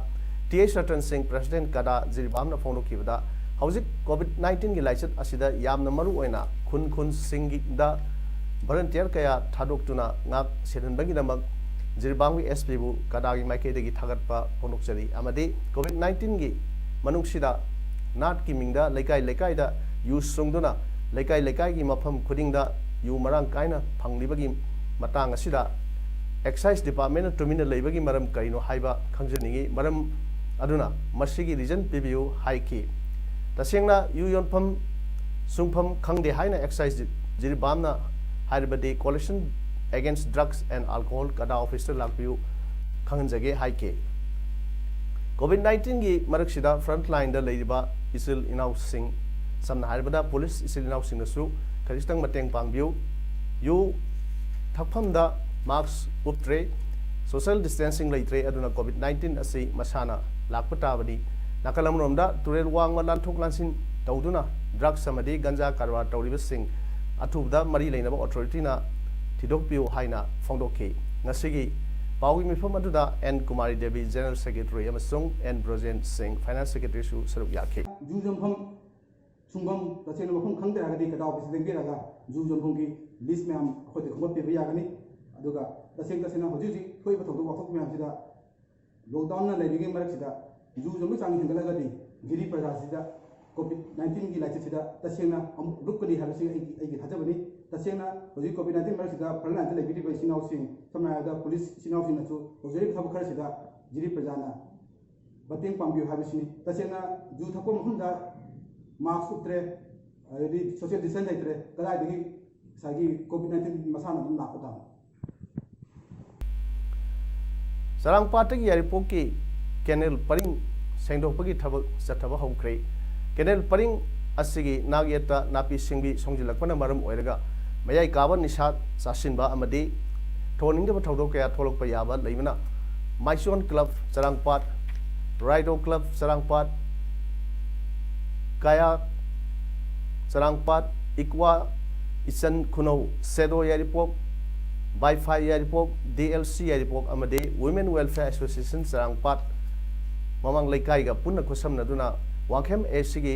ꯇꯤ ꯑꯩꯆ ꯔꯇꯟ ꯁꯤꯡ, ꯄ꯭ꯔꯦꯁꯤꯗꯦꯟꯠ, ꯀꯗꯥ, ꯖꯤꯔꯤꯕꯥꯝꯅ ꯐꯣꯡꯗꯣꯛꯈꯤꯕꯗ, ꯍꯧꯖꯤꯛ ꯀꯣꯚꯤꯗ ꯅꯥꯏꯟꯇꯤꯟꯒꯤ ꯂꯥꯏꯆꯠ ꯑꯁꯤꯗ ꯌꯥꯝꯅ ꯃꯔꯨ ꯑꯣꯏꯅ ꯈꯨꯟ ꯈꯨꯟꯁꯤꯡꯗ ꯚꯣꯂꯨꯟꯇꯤꯌꯔ ꯀꯌꯥ ꯊꯥꯗꯣꯛꯇꯨꯅ ꯉꯥꯛ ꯁꯦꯟꯍꯟꯕꯒꯤꯗꯃꯛ ꯖꯤꯔꯤꯕꯥꯝꯒꯤ ꯑꯦꯁ ꯄꯤꯕꯨ ꯀꯗꯥꯒꯤ ꯃꯥꯏꯀꯩꯗꯒꯤ ꯊꯥꯒꯠꯄ ꯐꯣꯡꯗꯣꯛꯆꯔꯤ꯫ ꯑꯃꯗꯤ ꯀꯣꯚꯤꯗ ꯅꯥꯏꯟꯇꯤꯟꯒꯤ ꯃꯅꯨꯡꯁꯤꯗ ꯅꯥꯠꯀꯤ ꯃꯤꯡꯗ ꯂꯩꯀꯥꯏ ꯂꯩꯀꯥꯏꯗ ꯌꯨ ꯁꯨꯡꯗꯨꯅ ꯂꯩꯀꯥꯏ ꯂꯩꯀꯥꯏꯒꯤ ꯃꯐꯝ ꯈꯨꯗꯤꯡꯗ ꯌꯨ ꯃꯔꯥꯡ ꯀꯥꯏꯅ ꯐꯪꯂꯤꯕꯒꯤ ꯃꯇꯥꯡ ꯑꯁꯤꯗ ꯑꯦꯛꯁꯥꯏꯁ ꯗꯤꯄꯥꯔꯠꯃꯦꯟꯅ ꯇꯨꯃꯤꯟꯅ ꯂꯩꯕꯒꯤ ꯃꯔꯝ ꯀꯔꯤꯅꯣ ꯍꯥꯏꯕ ꯈꯪꯖꯅꯤꯡꯏ꯫ ꯃꯔꯝ ꯑꯗꯨꯅ ꯃꯁꯤꯒꯤ ꯔꯤꯖꯟ ꯄꯤꯕꯤꯌꯨ ꯍꯥꯏꯈꯤ꯫ ꯇꯁꯦꯡꯅ ꯌꯨ ꯌꯣꯟꯐꯝ ꯁꯨꯡꯐꯝ ꯈꯪꯗꯦ ꯍꯥꯏꯅ ꯑꯦꯛꯁꯥꯏꯁ ꯖꯤꯔꯤꯕꯥꯝꯅ ꯍꯥꯏꯔꯕꯗꯤ Coalition Against Drugs and Alcohol ꯀꯗꯥ ꯑꯣꯐꯤꯁꯇ ꯂꯥꯛꯄꯤꯌꯨ, ꯈꯪꯍꯟꯖꯒꯦ ꯍꯥꯏꯈꯤ꯫ ꯀꯣꯚꯤꯗ ꯅꯥꯏꯟꯇꯤꯟꯒꯤ ꯃꯔꯛꯁꯤꯗ ꯐ꯭ꯔꯟꯠ ꯂꯥꯏꯟꯗ ꯂꯩꯔꯤꯕ ꯏꯆꯤꯜ ꯏꯅꯥꯎꯁꯤꯡ, ꯁꯝꯅ ꯍꯥꯏꯔꯕꯗ ꯄꯨꯂꯤꯁ ꯏꯆꯤꯜ ꯏꯅꯥꯎꯁꯤꯡꯅꯁꯨ ꯈꯖꯤꯛꯇꯪ ꯃꯇꯦꯡ ꯄꯥꯡꯕꯤꯌꯨ꯫ ꯌꯨ ꯊꯛꯐꯝꯗ ꯃꯥꯛꯁ ꯎꯞꯇ꯭ꯔꯦ, ꯁꯣꯁꯤꯌꯦꯜ ꯗꯤꯁꯇꯦꯟꯁꯤꯡ ꯂꯩꯇ꯭ꯔꯦ, ꯑꯗꯨꯅ ꯀꯣꯚꯤꯗ ꯅꯥꯏꯟꯇꯤꯟ ꯑꯁꯤ ꯃꯁꯥꯅ ꯂꯥꯛꯄ ꯇꯥꯕꯅꯤ꯫ ꯅꯥꯀꯜ ꯑꯃꯔꯣꯝꯗ ꯇꯨꯔꯦꯜ ꯋꯥꯡꯃ ꯂꯥꯟꯊꯣꯛ ꯂꯥꯟꯁꯤꯟ ꯇꯧꯗꯨꯅ ꯗ꯭ꯔꯒꯁ ꯑꯃꯗꯤ ꯒꯟꯖꯥ ꯀꯔꯕꯥꯔ ꯇꯧꯔꯤꯕꯁꯤꯡ ꯑꯊꯨꯕꯗ ꯃꯔꯤ ꯂꯩꯅꯕ ꯑꯣꯊꯣꯔꯤꯇꯤꯅ ꯊꯤꯗꯣꯛꯄꯤꯌꯨ ꯍꯥꯏꯅ ꯐꯣꯡꯗꯣꯛꯈꯤ꯫ ꯉꯁꯤꯒꯤ ꯄꯥꯎꯒꯤ ꯃꯤꯐꯝ ꯑꯗꯨꯗ and Kumari Devi, general secretary, ꯑꯃꯁꯨꯡ ꯑꯦꯟ ꯕ꯭ꯔꯣꯖꯦꯟ ꯁꯤꯡ, ꯐꯥꯏꯅꯥꯟꯁ ꯁꯦꯀ꯭ꯔꯦꯇꯔꯤꯁꯨ ꯁꯔꯨꯛ ꯌꯥꯈꯤ꯫ ꯌꯨ ꯌꯣꯟꯐꯝ ꯁꯨꯡꯐꯝ ꯇꯁꯦꯡꯅ ꯃꯐꯝ ꯈꯪꯗ꯭ꯔꯦ ꯍꯥꯏꯔꯒꯗꯤ ꯀꯗꯥ ꯑꯣꯐꯤꯁꯇ ꯂꯦꯡꯕꯤꯔꯒ ꯌꯨ ꯌꯣꯟꯐꯝꯒꯤ ꯂꯤꯁ ꯃꯌꯥꯝ ꯑꯩꯈꯣꯏꯗ ꯈꯣꯝꯒꯠꯄꯤꯕ ꯌꯥꯒꯅꯤ꯫ ꯑꯗꯨꯒ ꯇꯁꯦꯡ ꯇꯁꯦꯡꯅ ꯍꯧꯖꯤꯛ ꯍꯧꯖꯤꯛ ꯊꯣꯛꯏꯕ ꯊꯧꯗꯣꯛ ꯋꯥꯊꯣꯛ ꯃꯌꯥꯝꯁꯤꯗ ꯂꯣꯛꯗꯥꯎꯟꯅ ꯂꯩꯔꯤꯉꯩ ꯃꯔꯛꯁꯤꯗ ꯌꯨ ꯌꯣꯟꯕꯒꯤ ꯆꯥꯡ ꯍꯦꯟꯒꯠꯂꯒꯗꯤ ꯖꯤꯔꯤ ꯄ꯭ꯔꯖꯥꯁꯤꯗ ꯀꯣꯚꯤꯗ ꯅꯥꯏꯟꯇꯤꯟꯒꯤ ꯂꯥꯏꯆꯠꯁꯤꯗ ꯇꯁꯦꯡꯅ ꯑꯃꯨꯛ ꯂꯨꯞꯀꯅꯤ ꯍꯥꯏꯕꯁꯤ ꯑꯩꯒꯤ, ꯑꯩꯒꯤ ꯊꯥꯖꯕꯅꯤ꯫ ꯇꯁꯦꯡꯅ ꯍꯧꯖꯤꯛ ꯀꯣꯚꯤꯗ ꯅꯥꯏꯟꯇꯤꯟ ꯃꯔꯛꯁꯤꯗ ꯐ꯭ꯔꯟꯠ ꯂꯥꯏꯟꯗ ꯂꯩꯕꯤꯔꯤꯕ ꯏꯆꯤꯟ ꯏꯅꯥꯎꯁꯤꯡ, ꯁꯝꯅ ꯍꯥꯏꯔꯕꯗ ꯄꯨꯂꯤꯁ ꯏꯆꯤꯟ ꯏꯅꯥꯎꯁꯤꯡꯅꯁꯨ ꯇꯧꯖꯔꯤꯕ ꯊꯕꯛ ꯈꯔꯁꯤꯗ ꯖꯤꯔꯤ ꯄ꯭ꯔꯖꯥꯅ ꯃꯇꯦꯡ ꯄꯥꯡꯕꯤꯌꯨ ꯍꯥꯏꯕꯁꯤꯅꯤ꯫ ꯇꯁꯦꯡꯅ ꯌꯨ ꯊꯛꯄ ꯃꯐꯝꯗ ꯃꯥꯛꯁ ꯎꯞꯇ꯭ꯔꯦ, ꯑꯗꯩꯗꯤ ꯁꯣꯁꯤꯌꯦꯜ ꯗꯤꯁꯇꯦꯟꯁ ꯂꯩꯇ꯭ꯔꯦ, ꯀꯗꯥꯏꯗꯒꯤ ꯉꯁꯥꯏꯒꯤ ꯀꯣꯚꯤꯗ ꯅꯥꯏꯟꯇꯤꯟ ꯃꯁꯥꯅ ꯑꯗꯨꯝ ꯂꯥꯛꯄ ꯇꯥꯕꯅꯤ? ꯆꯔꯥꯡꯄꯥꯠꯇꯒꯤ ꯌꯥꯏꯔꯤꯄꯣꯛꯀꯤ ꯀꯦꯅꯦꯜ ꯄꯔꯤꯡ ꯁꯦꯡꯗꯣꯛꯄꯒꯤ ꯊꯕꯛ ꯆꯠꯊꯕ ꯍꯧꯈ꯭ꯔꯦ꯫ ꯀꯦꯅꯦꯜ ꯄꯔꯤꯡ ꯑꯁꯤꯒꯤ ꯅꯥꯛꯌꯦꯠꯇ ꯅꯥꯄꯤ ꯁꯤꯡꯕꯤ ꯁꯣꯡꯖꯤꯜꯂꯛꯄꯅ ꯃꯔꯝ ꯑꯣꯏꯔꯒ ꯃꯌꯥꯏ ꯀꯥꯕ ꯅꯤꯁꯥ ꯆꯥꯁꯤꯟꯕ ꯑꯃꯗꯤ ꯊꯣꯛꯍꯟꯅꯤꯡꯗꯕ ꯊꯧꯗꯣꯛ ꯀꯌꯥ ꯊꯣꯛꯂꯛꯄ ꯌꯥꯕ ꯂꯩꯕꯅ ꯃꯥꯏꯆꯣꯟ ꯀ꯭ꯂꯕ ꯆꯔꯥꯡꯄꯥꯠ, ꯔꯥꯏꯗꯣ ꯀ꯭ꯂꯕ ꯆꯔꯥꯡꯄꯥꯠ, ꯀꯌꯥ ꯆꯔꯥꯡꯄꯥꯠ, ꯏꯀ꯭ꯋꯥ ꯏꯆꯟ ꯈꯨꯅꯧ, ꯁꯦꯗꯣ ꯌꯥꯏꯔꯤꯄꯣꯛ, ꯕꯥꯏꯐꯥꯏ ꯌꯥꯏꯔꯤꯄꯣꯛ, ꯗꯤ ꯑꯦꯜ ꯁꯤ ꯌꯥꯏꯔꯤꯄꯣꯛ ꯑꯃꯗꯤ Women Welfare Association ꯆꯔꯥꯡꯄꯥꯠ ꯃꯃꯥꯡ ꯂꯩꯀꯥꯏꯒ ꯄꯨꯟꯅ ꯈꯨꯠꯁꯝꯅꯗꯨꯅ ꯋꯥꯡꯈꯦꯝ ꯑꯦ ꯁꯤꯒꯤ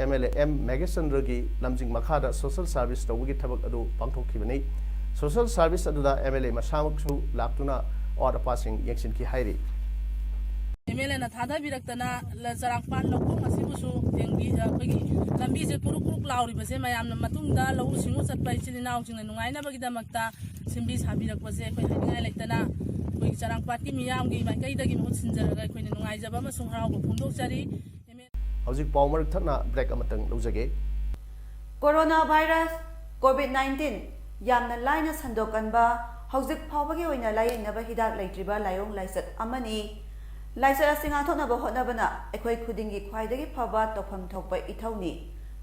ꯑꯦꯝ ꯑꯦꯜ ꯑꯦ ꯑꯦꯝ ꯃꯦꯘꯆꯟꯗ꯭ꯔꯒꯤ ꯂꯝꯖꯤꯡ ꯃꯈꯥꯗ ꯁꯣꯁꯦꯜ ꯁꯥꯔꯚꯤꯁ ꯇꯧꯕꯒꯤ ꯊꯕꯛ ꯑꯗꯨ ꯄꯥꯡꯊꯣꯛꯈꯤꯕꯅꯤ꯫ ꯁꯣꯁꯦꯜ ꯁꯥꯔꯚꯤꯁ ꯑꯗꯨꯗ ꯑꯦꯝ ꯑꯦꯜ ꯑꯦ ꯃꯁꯥꯃꯛꯁꯨ ꯂꯥꯛꯇꯨꯅ ꯑꯋꯥꯠ ꯑꯄꯥꯁꯤꯡ ꯌꯦꯡꯁꯤꯟꯈꯤ ꯍꯥꯏꯔꯤ꯫ ꯑꯦꯝ ꯑꯦꯜ ꯑꯦꯅ ꯊꯥꯗꯕꯤꯔꯛꯇꯅ ꯆꯔꯥꯡꯄꯥꯠ ꯂꯧꯈꯣꯡ ꯑꯁꯤꯕꯨꯁꯨ ꯊꯦꯡꯕꯤ-, ꯑꯩꯈꯣꯏꯒꯤ ꯂꯝꯕꯤꯁꯦ ꯀꯨꯔꯨꯛ ꯀꯨꯔꯨꯛ ꯂꯥꯎꯔꯤꯕꯁꯦ ꯃꯌꯥꯝꯅ ꯃꯇꯨꯡꯗ ꯂꯧꯎ ꯁꯤꯡꯎ ꯆꯠꯄ ꯏꯆꯤꯜ ꯏꯅꯥꯎꯁꯤꯡꯅ ꯅꯨꯡꯉꯥꯏꯅꯕꯒꯤꯗꯃꯛꯇ ꯁꯦꯝꯕꯤ ꯁꯥꯕꯤꯔꯛꯄꯁꯦ ꯑꯩꯈꯣꯏ ꯍꯥꯏꯅꯤꯡꯉꯥꯏ ꯂꯩꯇꯅ ꯑꯩꯈꯣꯏꯒꯤ ꯆꯔꯥꯡꯄꯥꯠꯀꯤ ꯃꯤꯌꯥꯝꯒꯤ ꯃꯥꯏꯀꯩꯗꯒꯤ ꯃꯍꯨꯠ ꯁꯤꯟꯖꯔꯒ ꯑꯩꯈꯣꯏꯅ ꯅꯨꯡꯉꯥꯏꯖꯕ ꯑꯃꯁꯨꯡ ꯍꯔꯥꯎꯕ ꯐꯣꯡꯗꯣꯛꯆꯔꯤ꯫ ꯍꯧꯖꯤꯛ ꯄꯥꯎ ꯃꯔꯛ ꯊꯠꯅ ꯕ꯭ꯔꯦꯛ ꯑꯃꯇꯪ ꯂꯧꯖꯒꯦ꯫ ꯀꯣꯔꯣꯅꯥ ꯚꯥꯏꯔꯁ, ꯀꯣꯚꯤꯗ ꯅꯥꯏꯟꯇꯤꯟ, ꯌꯥꯝꯅ ꯂꯥꯏꯅ ꯁꯟꯗꯣꯛꯀꯟꯕ, ꯍꯧꯖꯤꯛ ꯐꯥꯎꯕꯒꯤ ꯑꯣꯏꯅ ꯂꯥꯌꯦꯡꯅꯕ ꯍꯤꯗꯥꯛ ꯂꯩꯇ꯭ꯔꯤꯕ ꯂꯥꯏꯑꯣꯡ ꯂꯥꯏꯆꯠ ꯑꯃꯅꯤ꯫ ꯂꯥꯏꯆꯠ ꯑꯁꯤ ꯉꯥꯛꯊꯣꯛꯅꯕ ꯍꯣꯠꯅꯕꯅ ꯑꯩꯈꯣꯏ ꯈꯨꯗꯤꯡꯒꯤ ꯈ꯭ꯋꯥꯏꯗꯒꯤ ꯐꯕ ꯇꯧꯐꯝ ꯊꯣꯛꯄ ꯏꯊꯧꯅꯤ꯫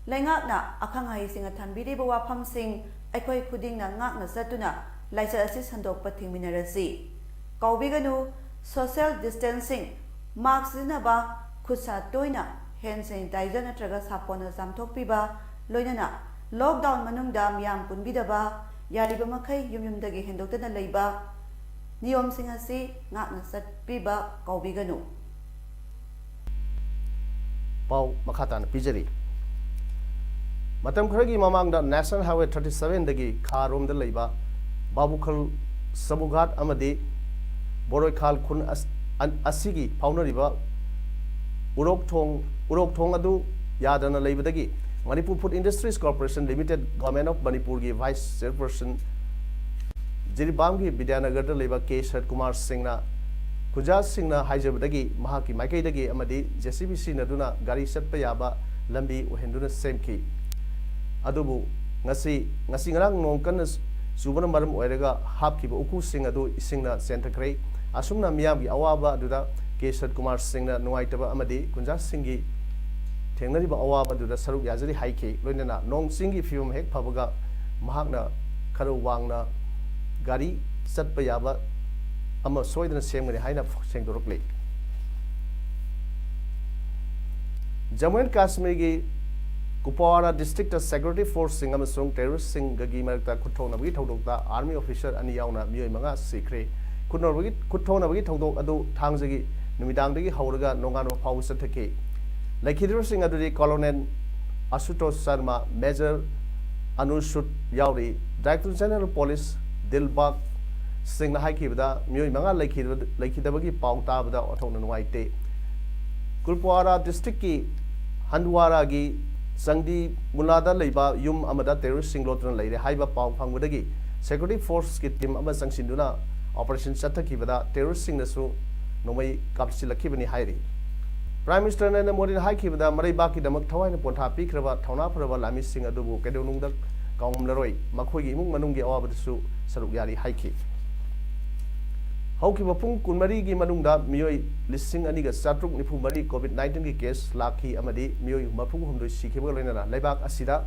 ꯂꯩꯉꯥꯛꯅ ꯑꯈꯪ ꯑꯍꯩꯁꯤꯡꯅ ꯊꯝꯕꯤꯔꯤꯕ ꯋꯥꯐꯝꯁꯤꯡ ꯑꯩꯈꯣꯏ ꯈꯨꯗꯤꯡꯅ ꯉꯥꯛꯅ ꯆꯠꯇꯨꯅ ꯂꯥꯏꯆꯠ ꯑꯁꯤ ꯁꯟꯗꯣꯛꯄ ꯊꯤꯡꯃꯤꯟꯅꯔꯁꯤ꯫ ꯀꯥꯎꯕꯤꯒꯅꯨ, ꯁꯣꯁꯤꯌꯦꯜ ꯗꯤꯁꯇꯦꯟꯁꯤꯡ, ꯃꯥꯁꯛ ꯁꯤꯖꯤꯟꯅꯕ, ꯈꯨꯠ ꯁꯥ ꯇꯣꯏꯅ ꯍꯦꯟ ꯁꯦꯅꯤꯇꯥꯏꯖꯔ ꯅꯠꯇ꯭ꯔꯒ ꯁꯥꯄꯣꯟꯅ ꯆꯥꯝꯊꯣꯛꯄꯤꯕ, ꯂꯣꯏꯅꯅ ꯂꯣꯛꯗꯥꯎꯟ ꯃꯅꯨꯡꯗ ꯃꯤꯌꯥꯝ ꯄꯨꯟꯕꯤꯗꯕ, ꯌꯥꯔꯤꯕ ꯃꯈꯩ ꯌꯨꯝ ꯌꯨꯝꯗꯒꯤ ꯍꯦꯟꯗꯣꯛꯇꯅ ꯂꯩꯕ, ꯅꯤꯌꯣꯝꯁꯤꯡ ꯑꯁꯤ ꯉꯥꯛꯅ ꯆꯠꯄꯤꯕ ꯀꯥꯎꯕꯤꯒꯅꯨ꯫ ꯄꯥꯎ ꯃꯈꯥ ꯇꯥꯅ ꯄꯤꯖꯔꯤ꯫ ꯃꯇꯝ ꯈꯔꯒꯤ ꯃꯃꯥꯡꯗ National Highway thirty seven ꯗꯒꯤ ꯈꯥꯔꯣꯝꯗ ꯂꯩꯕ ꯕꯥꯕꯨꯈꯜ ꯁꯃꯨꯒꯥꯠ ꯑꯃꯗꯤ ꯕꯣꯔꯣꯏꯈꯥꯜ ꯈꯨꯟ ꯑꯁ-, ꯑꯟ-, ꯑꯁꯤꯒꯤ ꯐꯥꯎꯅꯔꯤꯕ ꯎꯔꯣꯛꯊꯣꯡ, ꯎꯔꯣꯛꯊꯣꯡ ꯑꯗꯨ ꯌꯥꯗꯅ ꯂꯩꯕꯗꯒꯤ Manipur Food Industries Corporation Limited, Government of ꯃꯅꯤꯄꯨꯔꯒꯤ Vice Chairperson ꯖꯤꯔꯤꯕꯥꯝꯒꯤ ꯕꯤꯗ꯭ꯌꯥꯅꯒꯔꯗ ꯂꯩꯕ ꯀꯦ ꯁꯔꯠꯀꯨꯃꯥꯔ ꯁꯤꯡꯅ ꯈꯨꯟꯖꯥꯁꯤꯡꯅ ꯍꯥꯏꯖꯕꯗꯒꯤ ꯃꯍꯥꯛꯀꯤ ꯃꯥꯏꯀꯩꯗꯒꯤ ꯑꯃꯗꯤ JCB ꯁꯤꯖꯤꯟꯅꯗꯨꯅ ꯒꯥꯔꯤ ꯆꯠꯄ ꯌꯥꯕ ꯂꯝꯕꯤ ꯑꯣꯏꯍꯟꯗꯨꯅ ꯁꯦꯝꯈꯤ꯫ ꯑꯗꯨꯕꯨ ꯉꯁꯤ, ꯉꯁꯤ ꯉꯔꯥꯡ ꯅꯣꯡ ꯀꯟꯅ ꯆꯨꯕꯅ ꯃꯔꯝ ꯑꯣꯏꯔꯒ ꯍꯥꯞꯈꯤꯕ ꯎꯀꯨꯁꯤꯡ ꯑꯗꯨ ꯏꯁꯤꯡꯅ ꯆꯦꯟꯊꯈ꯭ꯔꯦ꯫ ꯑꯁꯨꯝꯅ ꯃꯤꯌꯥꯝꯒꯤ ꯑꯋꯥꯕ ꯑꯗꯨꯗ ꯀꯦ ꯁꯔꯠꯀꯨꯃꯥꯔ ꯁꯤꯡꯅ ꯅꯨꯡꯉꯥꯏꯇꯕ ꯑꯃꯗꯤ ꯈꯨꯟꯖꯥꯁꯤꯡꯒꯤ ꯊꯦꯡꯅꯔꯤꯕ ꯑꯋꯥꯕ ꯑꯗꯨꯗ ꯁꯔꯨꯛ ꯌꯥꯖꯔꯤ ꯍꯥꯏꯈꯤ꯫ ꯂꯣꯏꯅꯅ ꯅꯣꯡ ꯆꯤꯡꯒꯤ ꯐꯤꯕꯝ ꯍꯦꯛ ꯐꯕꯒ ꯃꯍꯥꯛꯅ ꯈꯔ ꯋꯥꯡꯅ ꯒꯥꯔꯤ ꯆꯠꯄ ꯌꯥꯕ ꯑꯃ ꯁꯣꯏꯗꯅ ꯁꯦꯝꯒꯅꯤ ꯍꯥꯏꯅ ꯁꯦꯡꯗꯣꯔꯛꯂꯤ꯫ ꯖꯝꯃꯨ ꯑꯦꯟ ꯀꯥꯁꯃꯤꯔꯒꯤ ꯀꯨꯄꯋꯥꯔꯥ ꯗꯤꯁꯇ꯭ꯔꯤꯛꯇ ꯁꯦꯀ꯭ꯌꯨꯔꯤꯇꯤ ꯐꯣꯔꯁꯁꯤꯡ ꯑꯃꯁꯨꯡ ꯇꯦꯔꯣꯔꯤꯁ꯭ꯇꯁꯤꯡꯒꯒꯤ ꯃꯔꯛꯇ ꯈꯨꯠꯊꯣꯛꯅꯕꯒꯤ ꯊꯧꯗꯣꯛꯇ ꯑꯥꯔꯃꯤ ꯑꯣꯐꯤꯁꯔ ꯑꯅꯤ ꯌꯥꯎꯅ ꯃꯤꯑꯣꯏ ꯃꯉꯥ ꯁꯤꯈ꯭ꯔꯦ꯫ ꯈꯨꯠꯅꯧꯕꯒꯤ, ꯈꯨꯠꯊꯣꯛꯅꯕꯒꯤ ꯊꯧꯗꯣꯛ ꯑꯗꯨ ꯊꯥꯡꯖꯒꯤ ꯅꯨꯃꯤꯗꯥꯡꯗꯒꯤ ꯍꯧꯔꯒ ꯅꯣꯡꯉꯥꯟꯕ ꯐꯥꯎꯕ ꯆꯠꯊꯈꯤ꯫ ꯂꯩꯈꯤꯗ꯭ꯔꯤꯕꯁꯤꯡ ꯑꯗꯨꯗꯤ Colonel ꯑꯁꯨꯇꯣꯁ ꯁꯔꯃ, Major ꯑꯅꯨꯁꯨꯠ ꯌꯥꯎꯔꯤ꯫ Director General Police ꯗꯤꯜꯕꯥꯒ ꯁꯤꯡꯅ ꯍꯥꯏꯈꯤꯕꯗ, ꯃꯤꯑꯣꯏ ꯃꯉꯥ ꯂꯩꯈꯤꯗꯕ-, ꯂꯩꯈꯤꯗꯕꯒꯤ ꯄꯥꯎ ꯇꯥꯕꯗ ꯑꯣꯟꯊꯣꯛꯅ ꯅꯨꯡꯉꯥꯏꯇꯦ꯫ ꯀꯨꯞꯋꯥꯔꯥ district ꯀꯤ ꯍꯟꯗꯋꯥꯔꯥꯒꯤ ꯆꯪꯗꯤ ꯃꯨꯂꯥꯗ ꯂꯩꯕ ꯌꯨꯝ ꯑꯃꯗ terrorist ꯁꯤꯡ ꯂꯣꯠꯇꯨꯅ ꯂꯩꯔꯦ ꯍꯥꯏꯕ ꯄꯥꯎ ꯐꯪꯕꯗꯒꯤ security force ꯀꯤ team ꯑꯃ ꯆꯪꯁꯤꯟꯗꯨꯅ operation ꯆꯠꯊꯈꯤꯕꯗ terrorist ꯁꯤꯡꯅꯁꯨ ꯅꯣꯡꯃꯩ ꯀꯥꯞꯁꯤꯜꯂꯛꯈꯤꯕꯅꯤ ꯍꯥꯏꯔꯤ꯫ Prime Minister ꯅꯔꯦꯟꯗ꯭ꯔ ꯃꯣꯗꯤꯅ ꯍꯥꯏꯈꯤꯕꯗ, ꯃꯔꯩꯕꯥꯛꯀꯤꯗꯃꯛ ꯊꯋꯥꯏꯅ ꯄꯣꯟꯊꯥ ꯄꯤꯈ꯭ꯔꯕ ꯊꯧꯅꯥ ꯐꯔꯕ ꯂꯥꯟꯃꯤꯁꯤꯡ ꯑꯗꯨꯕꯨ ꯀꯩꯗꯧꯅꯨꯡꯗ ꯀꯥꯎꯉꯝꯂꯔꯣꯏ, ꯃꯈꯣꯏꯒꯤ ꯏꯃꯨꯡ ꯃꯅꯨꯡꯒꯤ ꯑꯋꯥꯕꯗꯁꯨ ꯁꯔꯨꯛ ꯌꯥꯔꯤ ꯍꯥꯏꯈꯤ꯫ ꯍꯧꯈꯤꯕ ꯄꯨꯡ ꯀꯨꯟꯃꯔꯤꯒꯤ ꯃꯅꯨꯡꯗ ꯃꯤꯑꯣꯏ ꯂꯤꯁꯤꯡ ꯑꯅꯤꯒ ꯆꯥꯇ꯭ꯔꯨꯛ ꯅꯤꯐꯨ ꯃꯔꯤ COVID nineteen ꯒꯤ case ꯂꯥꯛꯈꯤ ꯑꯃꯗꯤ ꯃꯤꯑꯣꯏ ꯃꯔꯤꯐꯨ ꯍꯨꯝꯗꯣꯏ ꯁꯤꯈꯤꯕꯒ ꯂꯣꯏꯅꯅ ꯂꯩꯕꯥꯛ ꯑꯁꯤꯗ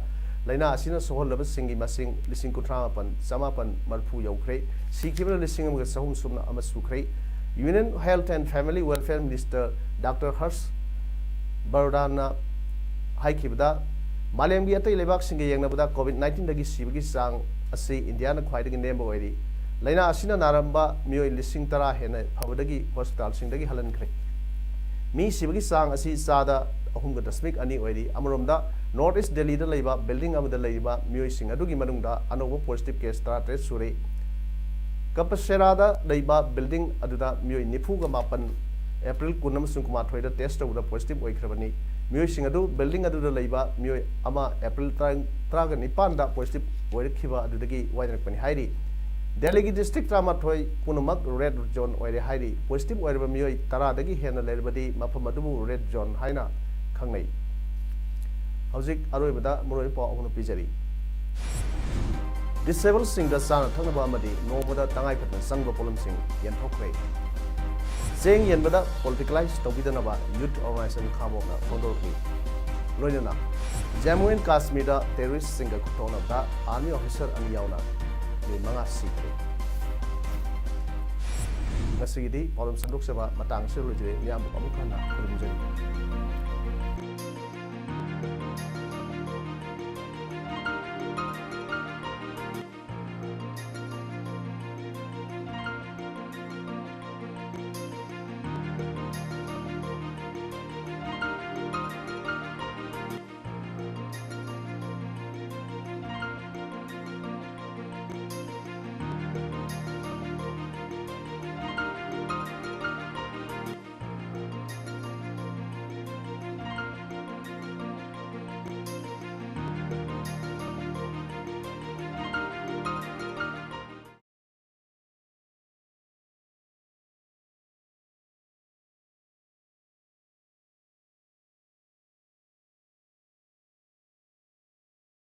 ꯂꯥꯏꯅꯥ ꯑꯁꯤꯅ ꯁꯣꯛꯍꯜꯂꯕꯁꯤꯡꯒꯤ ꯃꯁꯤꯡ ꯂꯤꯁꯤꯡ ꯀꯨꯟꯊ꯭ꯔꯥ ꯃꯥꯄꯟ ꯆꯃꯥꯄꯟ ꯃꯔꯤꯐꯨ ꯌꯧꯈ꯭ꯔꯦ꯫ ꯁꯤꯈꯤꯕꯅ ꯂꯤꯁꯤꯡ ꯑꯃꯒ ꯆꯍꯨꯝ ꯁꯨꯞꯅ ꯑꯃ ꯁꯨꯈ꯭ꯔꯦ꯫ Union Health and Family Welfare Minister Doctor ꯍꯔꯁ ꯕꯔꯗꯥꯟꯅ ꯍꯥꯏꯈꯤꯕꯗ, ꯃꯥꯂꯦꯝꯒꯤ ꯑꯇꯩ ꯂꯩꯕꯥꯛꯁꯤꯡꯒ ꯌꯦꯡꯅꯕꯗ COVID nineteen ꯗꯒꯤ ꯁꯤꯕꯒꯤ ꯆꯥꯡ ꯑꯁꯤ ꯏꯟꯗꯤꯌꯥꯅ ꯈ꯭ꯋꯥꯏꯗꯒꯤ ꯅꯦꯝꯕ ꯑꯣꯏꯔꯤ꯫ ꯂꯥꯏꯅꯥ ꯑꯁꯤꯅ ꯅꯥꯔꯝꯕ ꯃꯤꯑꯣꯏ ꯂꯤꯁꯤꯡ ꯇꯔꯥ ꯍꯦꯟꯅ ꯐꯕꯗꯒꯤ hospital ꯁꯤꯡꯗꯒꯤ ꯍꯜꯍꯟꯈ꯭ꯔꯦ꯫ ꯃꯤ ꯁꯤꯕꯒꯤ ꯆꯥꯡ ꯑꯁꯤ ꯆꯥꯗ ꯑꯍꯨꯝꯒ ꯗꯁꯃꯤꯛ ꯑꯅꯤ ꯑꯣꯏꯔꯤ꯫ ꯑꯃꯔꯣꯝꯗ, North East ꯗꯦꯜꯂꯤꯗ ꯂꯩꯕ building ꯑꯃꯗ ꯂꯩꯔꯤꯕ ꯃꯤꯑꯣꯏꯁꯤꯡ ꯑꯗꯨꯒꯤ ꯃꯅꯨꯡꯗ ꯑꯅꯧꯕ positive case ꯇꯔꯥꯇꯔꯦꯠ ꯁꯨꯔꯦ꯫ ꯀꯄꯁꯦꯔꯥꯗ ꯂꯩꯕ building ꯑꯗꯨꯗ ꯃꯤꯑꯣꯏ ꯅꯤꯐꯨꯒ ꯃꯥꯄꯟ April ꯀꯨꯟ ꯑꯃꯁꯨꯡ ꯀꯨꯟꯃꯥꯊꯣꯏꯗ test ꯇꯧꯕꯗ positive ꯑꯣꯏꯈ꯭ꯔꯕꯅꯤ꯫ ꯃꯤꯑꯣꯏꯁꯤꯡ ꯑꯗꯨ building ꯑꯗꯨꯗ ꯂꯩꯕ ꯃꯤꯑꯣꯏ ꯑꯃ April ꯇꯔꯥ, ꯇꯔꯥꯒ ꯅꯤꯄꯥꯟꯗ positive ꯑꯣꯏꯔꯛꯈꯤꯕ ꯑꯗꯨꯗꯒꯤ ꯋꯥꯏꯅꯔꯛꯄꯅꯤ ꯍꯥꯏꯔꯤ꯫ ꯗꯦꯜꯂꯤꯒꯤ district ꯇꯔꯥꯃꯥꯊꯣꯏ ꯄꯨꯝꯅꯃꯛ red zone ꯑꯣꯏꯔꯦ ꯍꯥꯏꯔꯤ꯫ Positive ꯑꯣꯏꯔꯕ ꯃꯤꯑꯣꯏ ꯇꯔꯥꯗꯒꯤ ꯍꯦꯟꯅ ꯂꯩꯔꯕꯗꯤ ꯃꯐꯝ ꯑꯗꯨꯕꯨ red zone ꯍꯥꯏꯅ ꯈꯪꯅꯩ꯫ ꯍꯧꯖꯤꯛ ꯑꯔꯣꯏꯕꯗ ꯃꯔꯨꯑꯣꯏꯕ ꯄꯥꯎ ꯑꯍꯨꯝ ꯄꯤꯖꯔꯤ꯫ Disable ꯁꯤꯡꯗ ꯆꯥꯅ ꯊꯛꯅꯕ ꯑꯃꯗꯤ ꯅꯣꯡꯃꯗ ꯇꯉꯥꯏ ꯐꯗꯅ ꯆꯪꯕ ꯄꯣꯠꯂꯝꯁꯤꯡ ꯌꯦꯟꯊꯣꯛꯈ꯭ꯔꯦ꯫ ꯆꯦꯡ ꯌꯦꯟꯕꯗ politicalize ꯇꯧꯕꯤꯗꯅꯕ Youth Organization ꯈꯥꯡꯕꯣꯛꯅ ꯐꯣꯡꯗꯣꯔꯛꯂꯤ꯫ ꯂꯣꯏꯅꯅ Jammu and Kashmir the terrorist ꯁꯤꯡꯒ ꯈꯨꯠꯊꯣꯛꯅꯕꯗ army officer ꯑꯅꯤ ꯌꯥꯎꯅ ꯃꯤ ꯃꯉꯥ ꯁꯤꯈ꯭ꯔꯦ꯫ ꯉꯁꯤꯒꯤꯗꯤ ꯄꯥꯎꯗꯝ ꯁꯟꯗꯣꯛꯆꯕ ꯃꯇꯥꯡ ꯑꯁꯤꯗ ꯂꯣꯏꯖꯔꯦ꯫ ꯃꯤꯌꯥꯝꯕꯨ ꯑꯃꯨꯛ ꯍꯟꯅ ꯈꯨꯔꯨꯝꯖꯔꯤ꯫